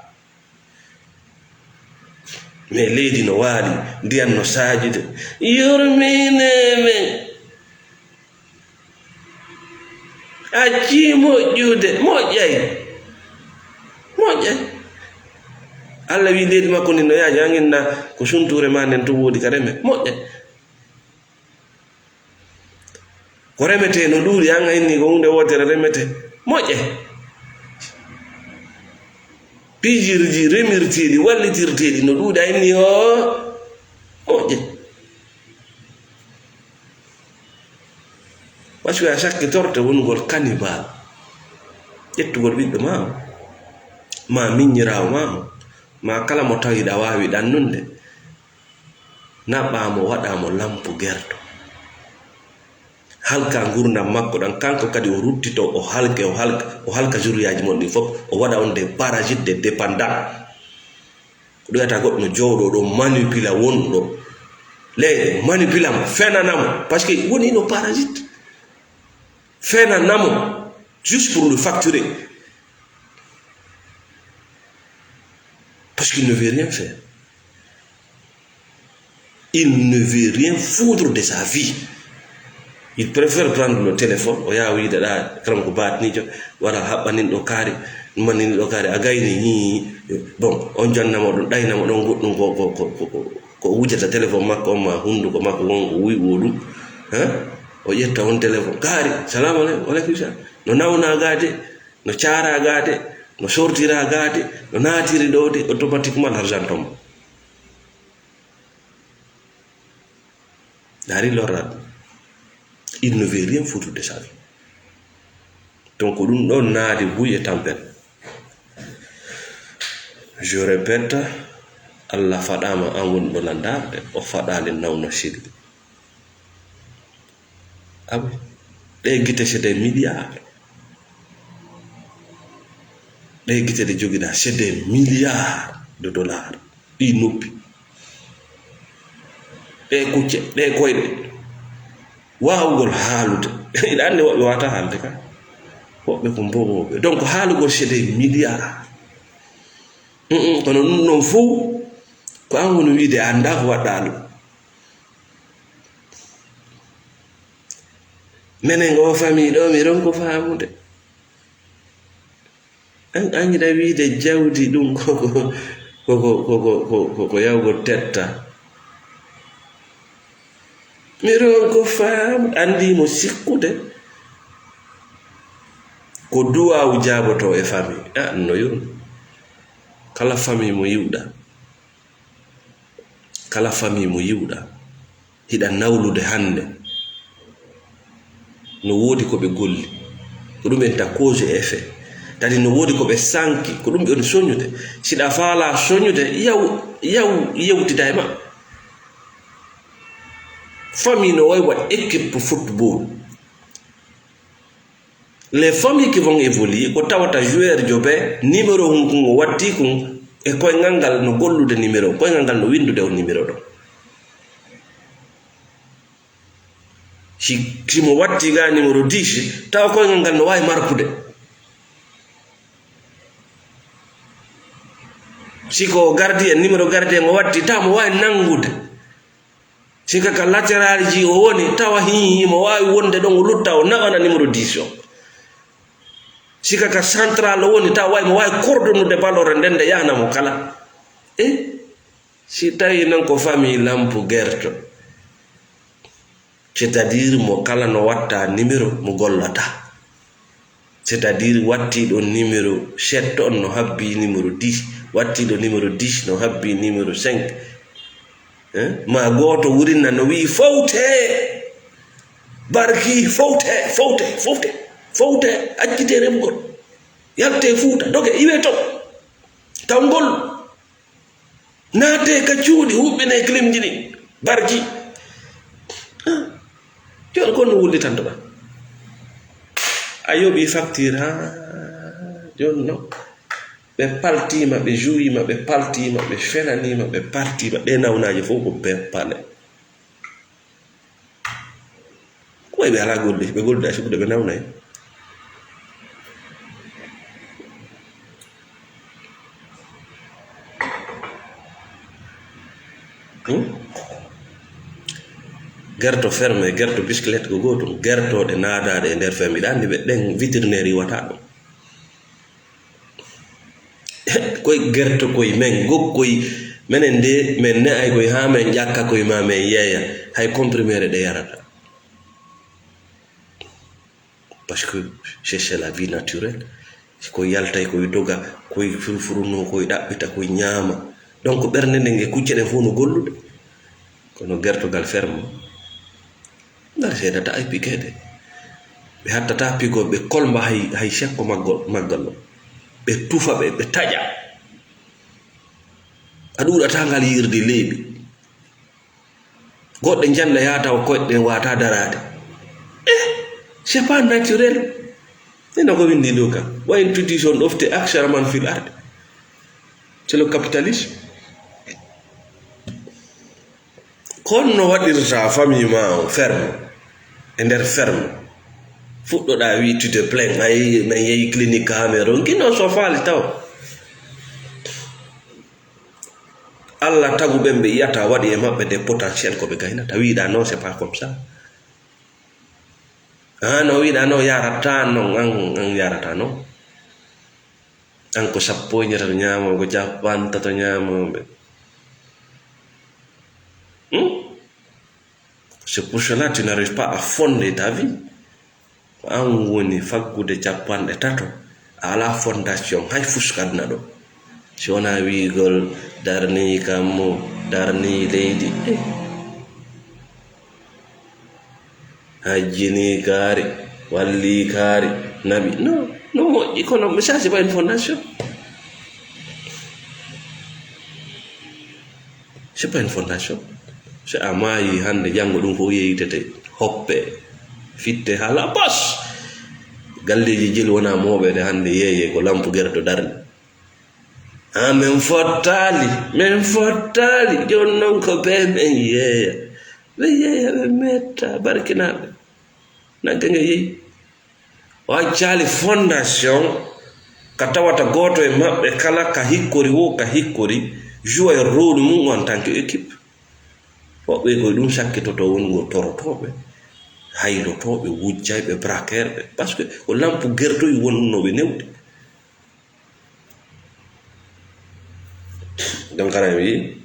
Mais leydi no waali, ndiyan no saajude. Yurminee men. Accii moƴƴude, moƴƴay. Moƴƴay. Allah wi leydi makko ndin no yaaji, an inna ko suntuure ma nden to woodi ka reme. Moƴƴay. Ko remetee no ɗuuɗi, an a inni ko huunde wootere remetee. Moƴƴe. Pijirji remirteeɗi, wallitirteeɗi no ɗuuɗi, a inni o moƴƴe. Parce que a sakkitorte wonugol cannibal. Ƴettugol ɓiɗɗo ma o, ma miññiraawo ma o, ma kala mo tawi ɗa waawi ɗannunde. Naɓaa mo, waɗaa mo lampu gerto. Halka ngurndan makko ɗan, kanko kadi o ruttito, o halke, o halka, o halka zurriyaaji mon ɗin fof, o waɗa on des parasites, des dépendants. Ko ɗum wiyata goɗɗo no jooɗo ɗo, manipula wonɗo. Leyɗe, manipula mo, fenana mo, parce que woni no parasite. Fenana mo, juste pour le facturer. Parce qu'il ne veut rien faire. Il ne veut rien foutre de sa vie. Il préfère prendre le téléphone, o yaha wiide ɗa, kanko ko baatiniijo, wara haɓɓanin ɗo kaari, manini ɗo kaari, a gayni, hii, bon, on janna mo ɗon, ɗayna mo ɗon goɗɗum ko, ko, ko, ko, ko, ko wujata téléphone makko on ma hunduko makko won ko wuy woɗum, hein? O ƴetta on téléphone, kaari, salamu aleykum, wa aleykum salam. No nawna gaade, no caara gaade, no sortira gaade, no naatiri ɗo de, automatiquement l'argent tombe. Dari lorraɗo. Il ne veut rien foutre de sa vie. Donc, ko ɗum ɗon naadi buy e tampere. Je répète, Allah faɗaama an woni ɗo landaade, o faɗaali nawna sirri. Awi, ɗe gite c'est des milliards. Ɗe gite ɗe jogiɗa c'est des milliards de dollars. Ɗi noppi. Ɗe kucce, ɗe koyɗe. Waawugol haalude. Hiɗa anndi woɓɓe wata haalde ka. Woɓɓe ko mbowooɓe. Donc haalugol c'est des milliards. Mm, mm, kono ɗum ɗon fow, ko an woni wiide a anndaa ko waɗɗaa ɗum. Menen ngo famille ɗo, mi ronko faamude. An, an yiɗa wiide jawdi ɗum ko, ko, ko yawgo tetta. Mi ronko faamude, anndi mo sikkude. Ko duwaawu jaaboto e famille. A, no yurmi. Kala famille mo yiwɗa. Kala famille mo yiwɗa. Hiɗa nawlude hannde. No woodi ko ɓe golli. Ko ɗum enta cause et effet. Tadi no woodi ko ɓe sanki. Ko ɗum ɓe woni soñude. Siɗa faala soñude, yaw, yaw, yewtida e maɓɓe. Famille no wayi wa équipe football. Les familles qui vont évoluer, ko tawata joueur jo ɓe, numéro hun kun o watti kun, e koyngal ngal no gollude numéro, koyngal ngal no windude on numéro ɗo. Si, si mo watti ga numéro dix, tawa koyngal ngal no wawi markude. Si ko gardien, numéro gardien mo watti, tawa mo wawi nangude. Si ka, ka latéral ji o woni, tawa hi, himo wawi wonde ɗon, o lutta, o naɓana numéro dix o. Si ka, ka central o woni, tawa wawi, mo wawi coordonnude ballon nden nde yahna mo kala. E si tawi non ko famille lampu gerto, c'est-à-dire mo kala no watta numéro mo gollata. C'est-à-dire, wattiiɗo numéro sept on no habbii numéro dix, wattiiɗo numéro dix no habbii numéro cinq. Hein? Ma gooto wurinna no wi'i, "Fowte! Barki, fowte, fowte, fowte, fowte, accite remgol. Yalte Fuuta, doge, iwe ton. Tawngol." Naate ka cuuɗi, huɓɓine clim ji ɗin, barki. Ah, jooni ko no wullitantoɗaa? A yoɓi facture, haa jooni non. Ɓe paltiima, ɓe juwiima, ɓe paltiima, ɓe felaniima, ɓe paltiima. Ɗee nawnaaje fof ko bee pale. Ko wayi ɓe alaa golle, ɓe gollude hay sukkude ɓe nawnay. Hmm? Gerto ferme, gerto bicyclette ko gootum. Gertooɗe naadaade e nder ferme. Hiɗa anndi ɓe ɗen vétérinaire yiwata ɗum. Koy gerto koy men gokkoy menen de men ne'ay koy haa men ƴakka koy ma men yeeya hay comprimere ɗe yarata. Parce que c'est, c'est la vie naturelle. Koy yaltay koy doga, koy furfuruno, koy ɗaɓɓita, koy ñaama. Donc ɓernde nden e kucce ɗen fof no gollude. Kono gertogal ferme ngal seedata ay pikeede. Ɓe hattata pigol, ɓe kolmba hay, hay sekko maggol, maggal ɗo. Ɓe tufa ɓe, ɓe taƴa. A ɗuuɗata ngal yirde leeɓi. Goɗɗe njannda yaha tawa koyɗe ɗen wata daraade. Eh, c'est pas naturel. Ina ko winndi ɗo ka. Wa in tuti son ɗofte aksara man fil arde. C'est le capitalisme. Kono no waɗirta famille ma on ferme, e nder ferme. Fuɗɗoɗa wi tu te plains, ay, men yehi clinique Cameroun, kino so faali taw. Allah tagu ɓen ɓe yiyata waɗi e maɓɓe des potentiels ko ɓe gaynata. Wiɗa non, c'est pas comme ça. An o wiɗa non, yarata non, an, an yarata non. An ko sappo e ñetato ñaamo, ko capantato ñaamo ɓe. Hmm? C'est pour cela tu n'arrives pas à fonder ta vie. Ko an woni faggude capanɗe tato, a alaa fondation hay fuska aduna ɗo. Si wonaa wiigol darnii kammu, darnii leydi. Eh. Hajjinii kaari, wallii kaari, naɓi. Non, no moƴƴi, kono mais ça, c'est pas une fondation. C'est pas une fondation. So a maayi hannde, janngo ɗum fof yeytete, hoppe, fitte haa la poche. Galleeji jeli wona mooɓeede hannde, yeeye ko lampu gerto darni. Haa men fottaali, men fottaali. Jooni noon ko ɓe men yeeya. Ɓe yeeya, ɓe metta, barkinaaɓe. Nagge nge yehi. O accaali fondation ka tawata gooto e maɓɓe kala ka hikkori wo ka hikkori, joue rôle mum en tant que équipe. Woɓɓe ko ɗum sakkitoto wongo torotooɓe, haylotooɓe, wujjayɓe, braqueurɓe. Parce que ko lampu gertoy wonnooɓe newde. Donc, hara mi wi'i,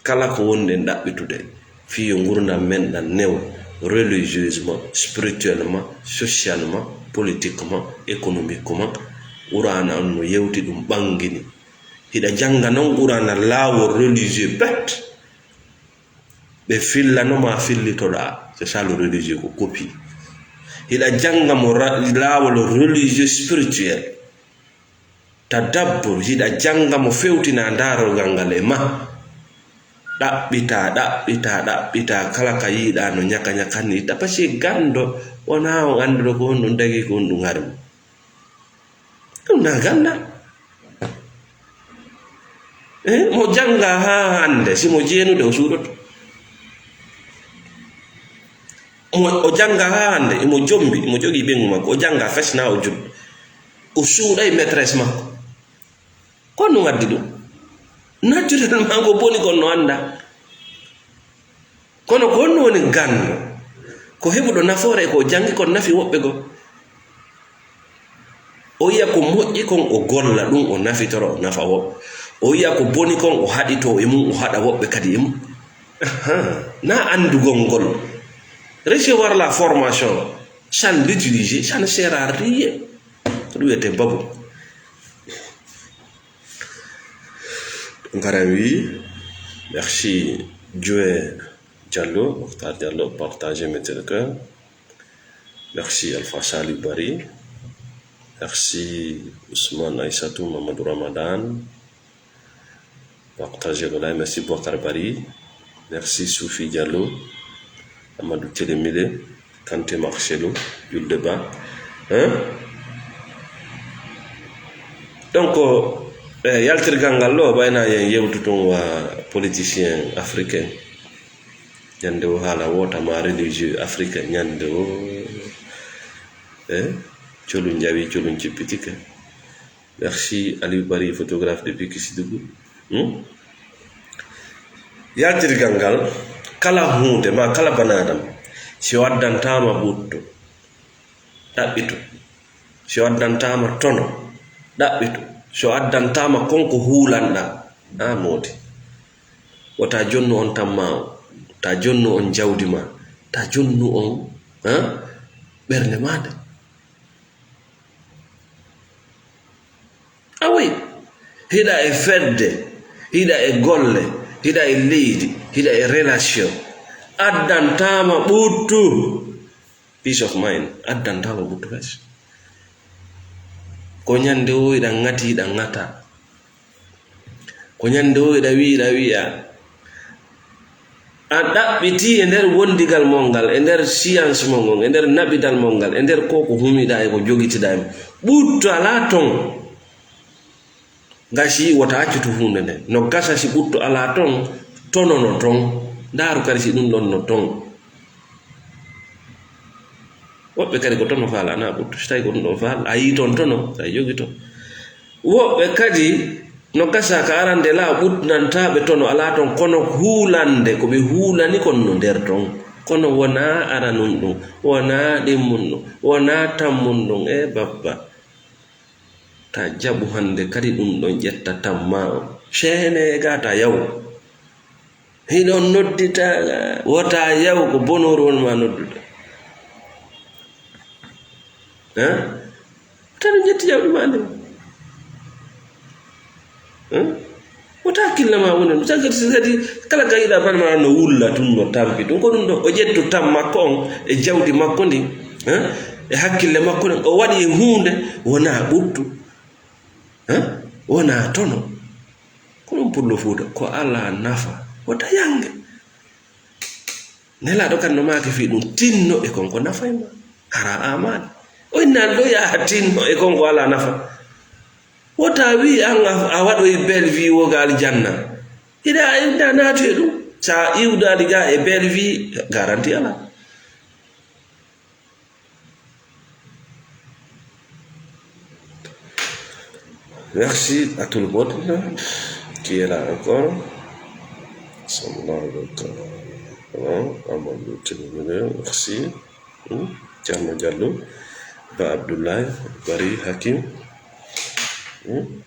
kala ko wonɗen ɗaɓɓitude, fii yo ngurndan men ɗan newo, religieusement, spirituellement, socialement, politiquement, économiquement, Qur'aana on no yewti ɗum ɓangini. Hiɗa jannga non Qur'aana laawol religieux bet, ɓe fillano ma fillitoɗaa, c'est ça le religieux, ko copie. Hiɗa jannga mo ra-, laawol religieux spirituel. Tadabbur, hiɗa jannga mo fewtina daarorgal ngal e ma. Ɗaɓɓita, ɗaɓɓita, ɗaɓɓita, kala ka yiiɗaa no ñaka ñaka ni itta. Parce que ganndo wonaa on annduɗo ko honɗum dagii, ko honɗum hari mo. Ɗum na ganndal. Eh, mo jannga haa hannde, si mo jeenude o suuɗoto. Mo, o jannga haa hannde, imo jombi, imo jogii ɓeyngu makko, o jannga fes na o jul. O suuɗay maîtresse makko. Ko honɗum addi ɗum? Naturellement ko boni kon no annda. Kono ko honɗum woni ganndo? Ko heɓuɗo nafoore e ko o janngi kon nafi woɓɓe goo. O yi'a ko moƴƴi kon o golla ɗum, o nafitoro, o nafa woɓɓe. O yi'a ko boni kon o haɗitoo e mum, o haɗa woɓɓe kadi e mum. Ahaa. Na anndugol ngol. Recevoir la formation sans l'utiliser, ça ne sert à rien. Ko ɗum wiyetee babu. Ɗum kadi mi wi'i, merci Joe Diallo, Mokhtar Diallo, partagez, mettez le cœur. Merci Alpha Saliou Bari. Merci Ousmane Aissatou, Mamadou Ramadan. Partagez le live. Merci Boubacar Bari. Merci Soufi Diallo, Amadou Télémilé, Kanté Marcelo, Julde Ba. Hein? Donc, eh, yaltirgal ngal ɗo, ɓayna yen yewtu tun wa politicien africain. Ñande o haala wota ma religieux africain, ñande o, eh, colun jawi, colun cippitike. Merci Aliou Bari, photographe depuis Kisidougou. Hmm? Yaltirgal ngal, kala huunde ma kala banaadam, si o addantaama ɓuttu, ɗaɓɓitu. Si o addantaama tono, ɗaɓɓitu. Si o addantaama kon ko huulanɗaa, a moodi. Wota jonnu on tamma o, ta jonnu on jawdi ma, ta jonnu on, ha? Ɓernde ma nde. Awoy, hiɗa e fedde, hiɗa e golle, hiɗa e leydi, hiɗa e relation. Addantaama ɓuttu. Peace of mind. Addantaama ɓuttu fes. Ko ñande o hiɗa ŋati, hiɗa ŋata. Ko ñande o hiɗa wi'i, hiɗa wi'a. A ɗaɓɓiti e nder wondigal mon ngal, e nder science mon ngon, e nder naɓidal mon ngal, e nder ko ko humiɗaa e ko jogitiɗaa e mo. Ɓuttu alaa ton. Gasi wota accutu huunde nde. No gasa si ɓuttu alaa ton, tono no ton. Ndaaru kadi si ɗum ɗon no ton. Woɓɓe kadi ko tono faala, ana ɓuttu. Si tawi ko ɗum ɗon faal, a yii ton tono, tawi jogito. Woɓɓe kadi no gasa ka arande laa ɓutnantaaɓe tono alaa ton, kono huulande ko ɓe huulani kon no nder ton. Kono wonaa aranun ɗum, wonaa ɗimmun ɗum, wonaa tammun ɗum. E babba. Ta jaɓu hannde kadi ɗum ɗon ƴetta tamma o. Ceene ga ta yaw. Hiɗon noddita, wota yaw ko bonooru won ma noddude. Hein? Tan ƴetti jawdi ma nde. Hein? Wota hakkille ma woni ɗum. Tan kadi, kadi kala ka yiɗa ban ma no wulla tun, no tampi tun. Ko ɗum ɗo, o ƴettu tam makko on e jawdi makko ndi, hein? E hakkille makko ɗen. O waɗi e huunde, wona ɓuttu. Hein? Wona tono. Ko ɗum pullo Fuuta, ko alaa nafa. Wota yange. Nelaaɗo kan no maaki fii ɗum, tinno e kon ko nafay ma. Hara a maali. O innaali ɗo yaa tinno e kon ko alaa nafa. Wota wii an a, a waɗoy belle vie wo ga aljanna. Hiɗa, hiɗa naati e ɗum. Sa iwdaali ga e belle vie, garanti alaa. Merci à tout le monde qui est là encore. Sallallahu alayhi wa sallam. Amadou Tinubu, merci. Hmm? Thierno Diallo, Ba Abdoulaye, Bari Hakim. Hmm?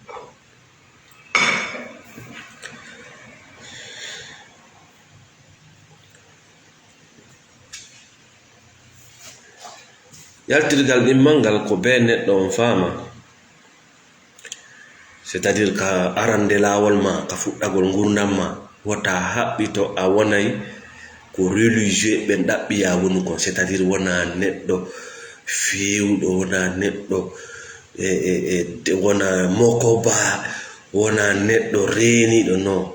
Yaltirgal ɗimmal ngal ko bee neɗɗo on faama, c'est-à-dire ka arande laawol ma, ka fuɗɗagol ngurndan ma, wota haɓɓito a wonay ko religieux ɓen ɗaɓɓiya wonu kon, c'est-à-dire wona neɗɗo feewuɗo, wona neɗɗo e, e, e, wona mokoba, wona neɗɗo reeniɗo, non.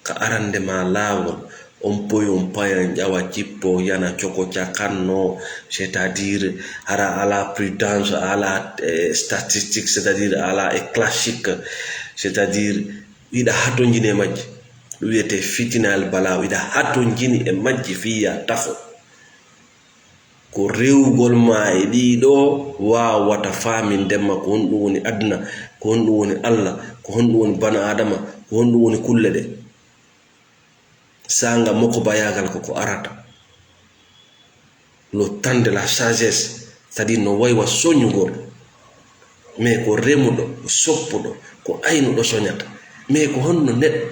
Ka arande ma laawol, on poyon payan ƴawa cippo yana coko cakanno, c'est-à-dire hara ala prudence, ala, eh, statistique, c'est-à-dire ala e classique, c'est-à-dire iɗa hatonjini e majji. Ɗum wiyetee fitina al bala, iɗa hatonjini e majji fii ya tafo. Ko rewugol ma e ɗii ɗoo waawata faaminde ma ko honɗum woni aduna, ko honɗum woni Alla, ko honɗum woni bana Aadama, ko honɗum woni kulle ɗe. Saanga mokobayaagal ko ko arata. Le temps de la sagesse, c'est-à-dire no waywa soñugol. Mais ko remuɗo, ko soppuɗo, ko aynuɗo soñata. Mais ko honno neɗɗo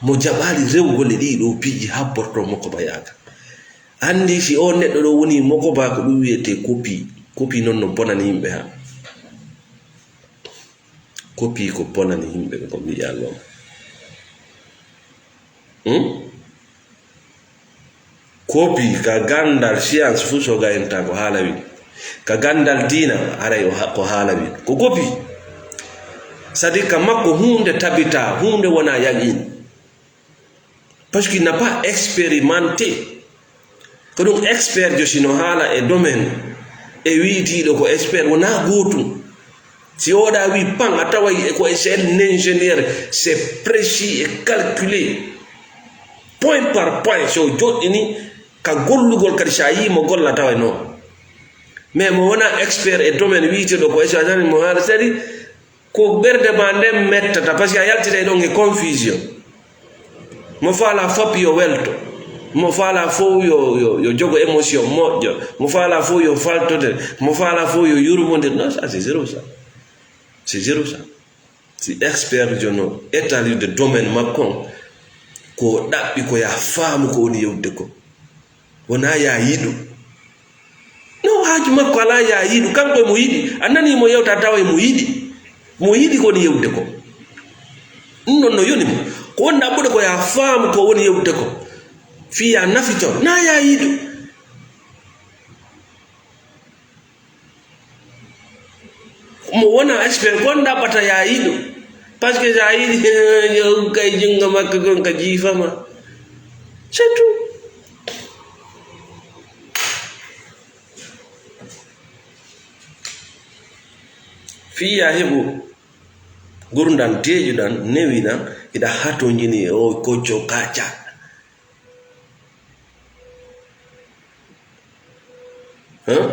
mo jaɓaali rewugol e ɗii ɗoo piiji habbortoo mokobayaagal? Anndi si oo neɗɗo ɗoo woni mokoba, ko ɗum wiyetee copie. Copie noon no bonani yimɓe haa. Copie ko bonani yimɓe ɓe ko mbiyaa loom. Hmm? Copie ka ganndal science fuu so gayinta ko haala wi. Ka ganndal diina haray o ha-, ko haala wi. Ko copie. C'est-à-dire ka makko huunde tabitaa, huunde wonaa yaqiin. Parce qu'il n'a pas expérimenté. Ko ɗum expert jo sino haala e domaine, e wiitiiɗo ko expert, wonaa gootum. Si oɗa wi pan, a taway e ko c'est un ingénieur, c'est précis et calculé. Point par point, so joɗɗini ka gollugol kadi, sa yii mo golla taway noon. Mais mo wonaa expert e domaine wiitiiɗo ko expert, a nani mo haala, c'est-à-dire, ko ɓernde ma nden mettata, parce que a yaltitay ɗon e confusion. Mo faalaa fop yo welto, mo faalaa fof yo, yo, yo jogo émotion moƴƴo, mo faalaa fof yo faltodir, mo faalaa fof yo yurmondir. Non, ça, c'est zéro, ça. C'est zéro, ça. Si expert jo no établir de domaine makko on, ko ɗaɓɓi ko ya faamu ko woni yewtude ko. Wonaa ya yiɗu. No haaju makko alaa ya yiɗu. Kanko e mo yiɗi. A nanii mo yewta, a tawa e mo yiɗi. Mo yiɗi ko woni yewtude ko. Ɗum ɗon no yoni mo. Ko woni ɗaɓɓude ko ya faamu ko woni yewtude ko. Fii ya nafito. Na ya yiɗu. Mo wona expert, ko on ɗaɓɓata ya yiɗu. Parce que sa yiɗi, yo kay junngo makko kon ka jiifama. C'est tout. Fii ya heɓu ngurndan deeƴuɗan, newiɗan, hiɗa hatonjini e o kocco kaca. Hein?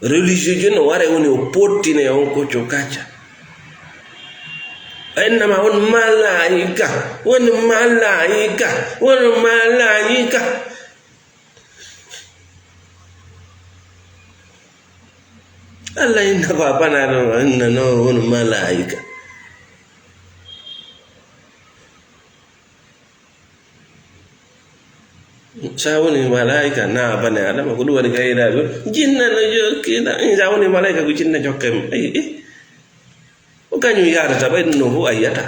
Religieux jo no wara woni o pottine on ko co kacca. Innama on malaika, woni malaika, woni malaika. Allah inna ko a banaɗo, inna no woni malaika. Sa woni malaika na bane Adama, ko ɗum waɗi ka yiɗaaɓe. Jinna no jokkina. In sa woni malaika ko jinna jokke. Ay, eh. Ko kañum yaadata ɓay ɗum no fof a yiyata.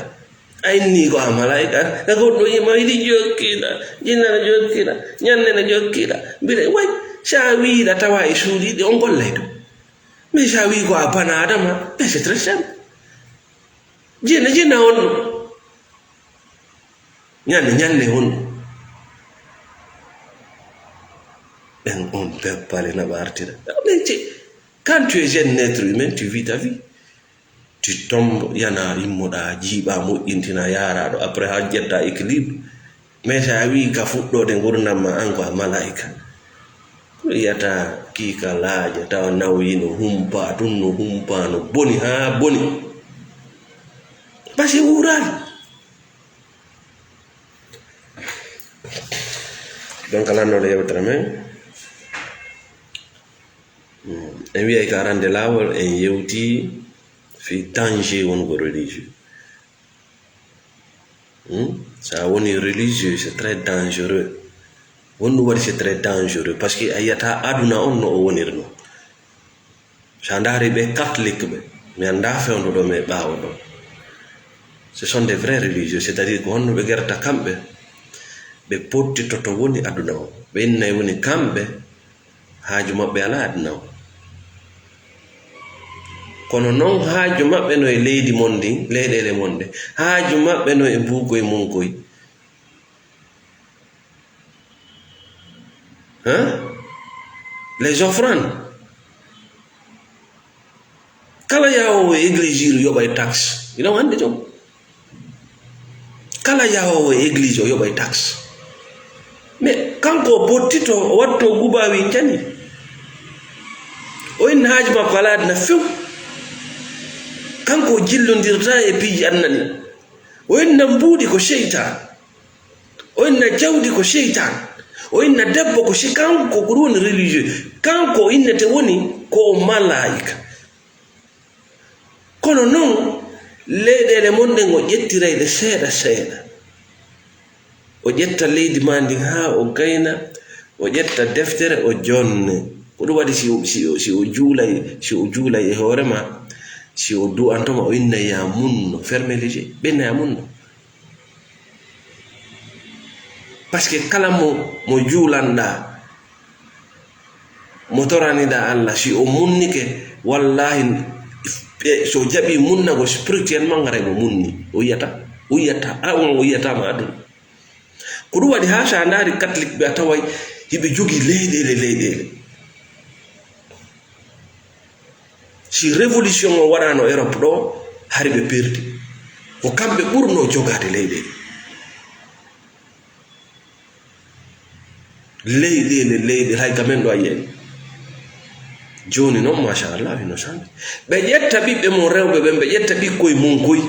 A inni ko a malaika. Na goɗɗo ima yiɗi jokkina. Jinna no jokkina. Ñande no jokkina. Mbiɗa way sa wiiɗa tawa e suuɗi ɗi on gollay ɗum. Mais sa wii ko a bana Adama, mais c'est très simple. Jinna, jinna on ɗum. Ñande, ñande honɗum? Ɓen on peppale na ɓe artira. Mais tu, quand tu es jeune être humain, tu vis ta vie. Tu tombes, yana immoɗa, jiiɓa, moƴƴintina, yaaraɗo. Après, ha ƴetta équilibre. Mais sa wii ka fuɗɗoode ngurndan ma, an ko a malaa'ika. Ko yiyata kiika laaƴa, tawa nawyino, humpa, tun no humpa, no boni, haa boni. Parce que wuuraali. Donc, lannoɗo yewtere men, mm, en wiyay ko arande laawol, en yewti fii danger wongo religieux. Hmm? So a woni religieux, c'est très dangereux. Honɗum waɗi c'est très dangereux? Parce que a yiyata aduna on no o woniri no. So a ndaari ɓe catholique ɓe, mi anndaa fewndo ɗo, mais ɓaawo ɗo. Ce sont des vrais religieux, c'est-à-dire ko honno ɓe gerta kamɓe, ɓe pottitoto woni aduna o. Ɓe innay woni kamɓe, haaju maɓɓe alaa aduna o. Kono non haaju maɓɓe no e leydi mon ndin, leyɗeele mon ɗe. Haaju maɓɓe no e mbuukoy mun koy. Hein? Les offrandes. Kala yahoowo e église iro yoɓa e taxe. Ina wandi toon. Kala yahoowo e église o yoɓa e taxe. Mais kanko o pottito, o watto gubawi cani. O inna haaju makko alaade na few. Kanko o jillondirta e piiji annani. O inna mbuuɗi ko seytaan. O inna jawdi ko seytaan. O inna debbo ko si kanko ko ɗum woni religieux. Kanko o innete woni ko o malaayika. Kono noon, leyɗeele mon ɗen o ƴettiray ɗe seeɗa seeɗa. O ƴetta leydi maa ndin haa o gayna, o ƴetta deftere o jonne. Ko ɗum waɗi si o, si o, si o juulay, si o juulay e hoore maa, si o du'anto ma, o inna ya munno, ferme les yeux, ɓenna ya munno. Parce que kala mo, mo juulanɗaa, mo toraniɗaa Allah, si o munnike, wallahi, e, so jaɓi munnagol spirituellement, ngaray mo munni. O yiyata, o yiyata, a on o yiyata ma aduna. Ko ɗum waɗi haa so a ndaari catholique ɓe a taway hiɓe jogii leyɗeele, leyɗeele. Si révolution o waɗaano Europe ɗo, hari ɓe perdi. Ko kamɓe ɓurno jogaade leyɗeele. Leyɗeele, leyɗeele, hay ka men ɗo a yiyay. Jooni noon, machallah, hino sami. Ɓe ƴetta ɓiɓɓe mon rewɓe ɓen, ɓe ƴetta ɓikkoy mon koy.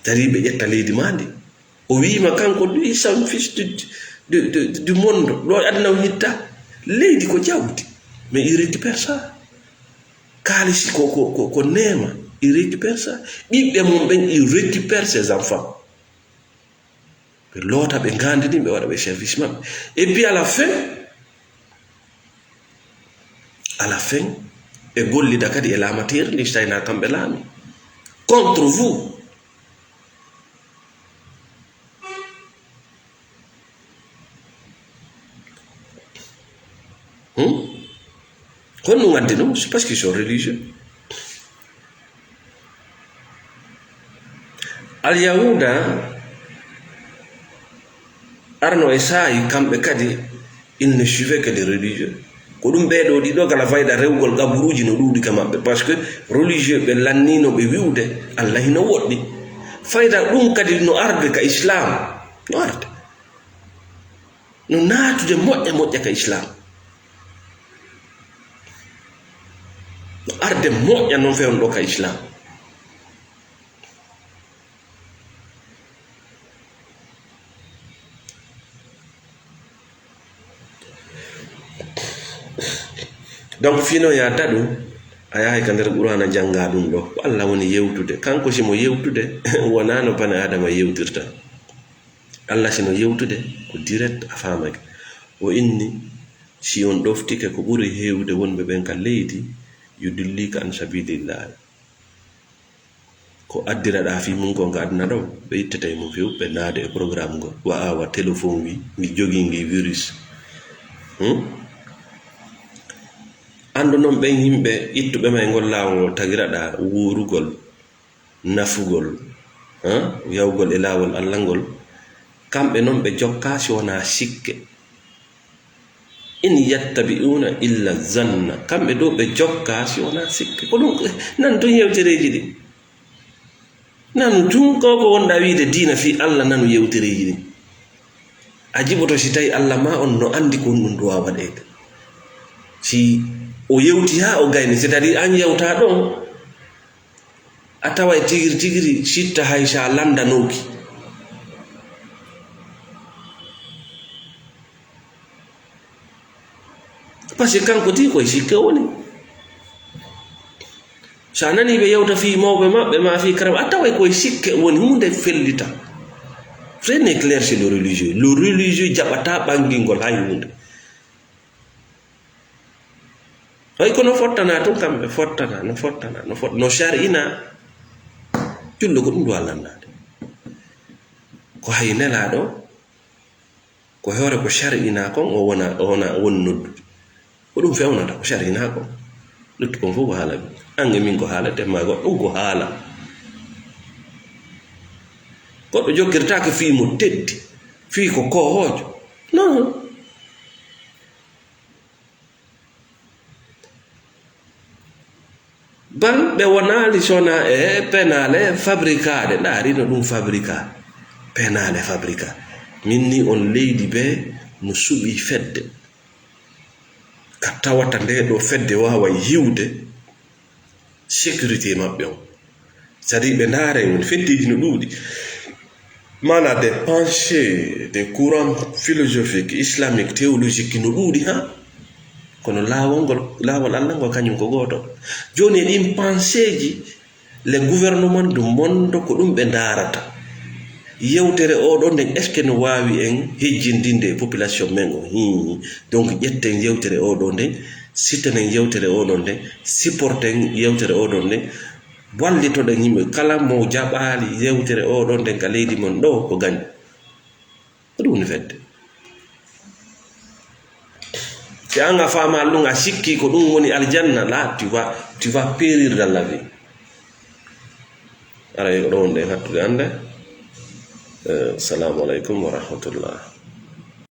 Tawi ɓe ƴetta leydi maa ndi. O wiima kanko, lui, c'est un fils du, du, du, du monde. Ɗo aduna o hitta. Leydi ko jawdi. Mais il récupère ça. Kaalisi ko, ko, ko, ko neema. Il récupère ça. Ɓiɓɓe mum ɓen, il récupère ses enfants. Ɓe loota, ɓe ngaandi ɗin, ɓe waɗa ɓe service maɓɓe. Et puis à la fin, à la fin, ɓe gollida kadi e laamateeri ndi, si tawii na kamɓe laami. Contre vous. Hmm? Honno ngaddi ɗum? C'est parce qu'ils sont religieux. Alyahuuda arno e saa'i kamɓe kadi, ils ne suivaient que les religieux. Ko ɗum ɓee ɗoo ɗiɗo kala fayda rewgol qaburuuji no ɗuuɗi ka maɓɓe. Parce que religieux ɓe lanniino ɓe wi'ude Allah hino woɗɗi. Fayda ɗum kadi no arde ka Islam. No arde. No naatude moƴƴa moƴƴa ka Islam. No arde moƴƴa noon fewndo ka Islam. Donc, fino ya daɗu, a yahay ka nder Qur'aana jannga ɗum ɗo. Ko Allah woni yewtude. Kanko si mo yewtude, wonaa no bani Aadama yewtirta. Allah sino yewtude, ko direct a faamake. O inni, si on ɗoftike ko ɓuri heewude wonɓe ɓen ka leydi, yudillika an sabilillahi. Ko addiraɗaa fii mun kon ka aduna ɗo, ɓe ittete e mun few, ɓe naade e programme ngol. Wa awa téléphone wi, ngi jogii ngi virus. Hmm? Anndu non ɓen yimɓe ittuɓe ma e ngol laawol ngol tagiraɗaa wuurugol, nafugol, han, yawgol e laawol Allah ngol, kamɓe non ɓe jokkaa si wonaa sikke. In yattabi'una illa zanna. Kamɓe ɗo ɓe jokkaa si wonaa sikke. Ko ɗum, nan tun yewtereeji ɗin. Nanu tun ko, ko wonɗaa wiide diina fii Allah, nanu yewtereeji ɗin. A jiɓoto si tawi Allah ma on no anndi ko honɗum ɗuwaa waɗeede. Si o yewti haa o gayni, c'est-à-dire an yewtaa ɗon, a taway tigiri tigiri sitta hay sa lanndanooki. Parce que kanko tii koye sikke o woni. So a nanii ɓe yewta fii mawɓe maɓɓe, maa fii karama, a taway koye sikke o woni, huunde fellita. Rien n'est clair chez le religieux. Le religieux jaɓataa ɓangingol hay huunde. Hay kono fottana tun kamɓe, fottana, no fottana, no fot-, no shar'ina. Julɗo ko ɗum ɗo a lannaade. Ko hay Nelaaɗo, ko hoore ko shar'ina kon, o wona, o wona, o woni noddude. Ko ɗum fewnata, ko shar'ina kon. Luttu kon fof ko haala min. An e min ko haala, te ma goɗɗo ɗum ko haala. Goɗɗo jokkirtaake fii mo teddi, fii ko koohoojo. Non. Bal ɓe wonaali sona e penaale fabrikaaɗe, ndaari no ɗum fabrika, penaale fabrika. Min ni on leydi be no suɓi fedde. Ka tawata nde ɗo fedde waaway hiwde sécurité maɓɓe on. C'est-à-dire ɓe ndaara e on feddeji no ɗuuɗi. Maana des pensées, des courants philosophiques, islamiques, théologiques no ɗuuɗi ha. Kono laawol ngol, laawol Allah ngol kañum ko gooto. Jooni e ɗin penséeji, le gouvernement du monde ko ɗum ɓe ndaarata. Yewtere oɗo nden, est-ce que no waawi en hejjindinde e population men o? Hii. Donc ƴetten yewtere oɗo nden, sitanen yewtere oɗo nden, supporten yewtere oɗo nden, wallitoɗen yimɓe kala mo jaɓaali yewtere oɗo nden ka leydi mon ɗo ko gañ. Ko ɗum woni fedde. Si an a faama ɗum, a sikki ko ɗum woni aljanna, là, tu vas, tu vas périr dans la vie. Ara ko ɗo wonde hattude annde. Eh, assalamu alaikum wa rahmatullah.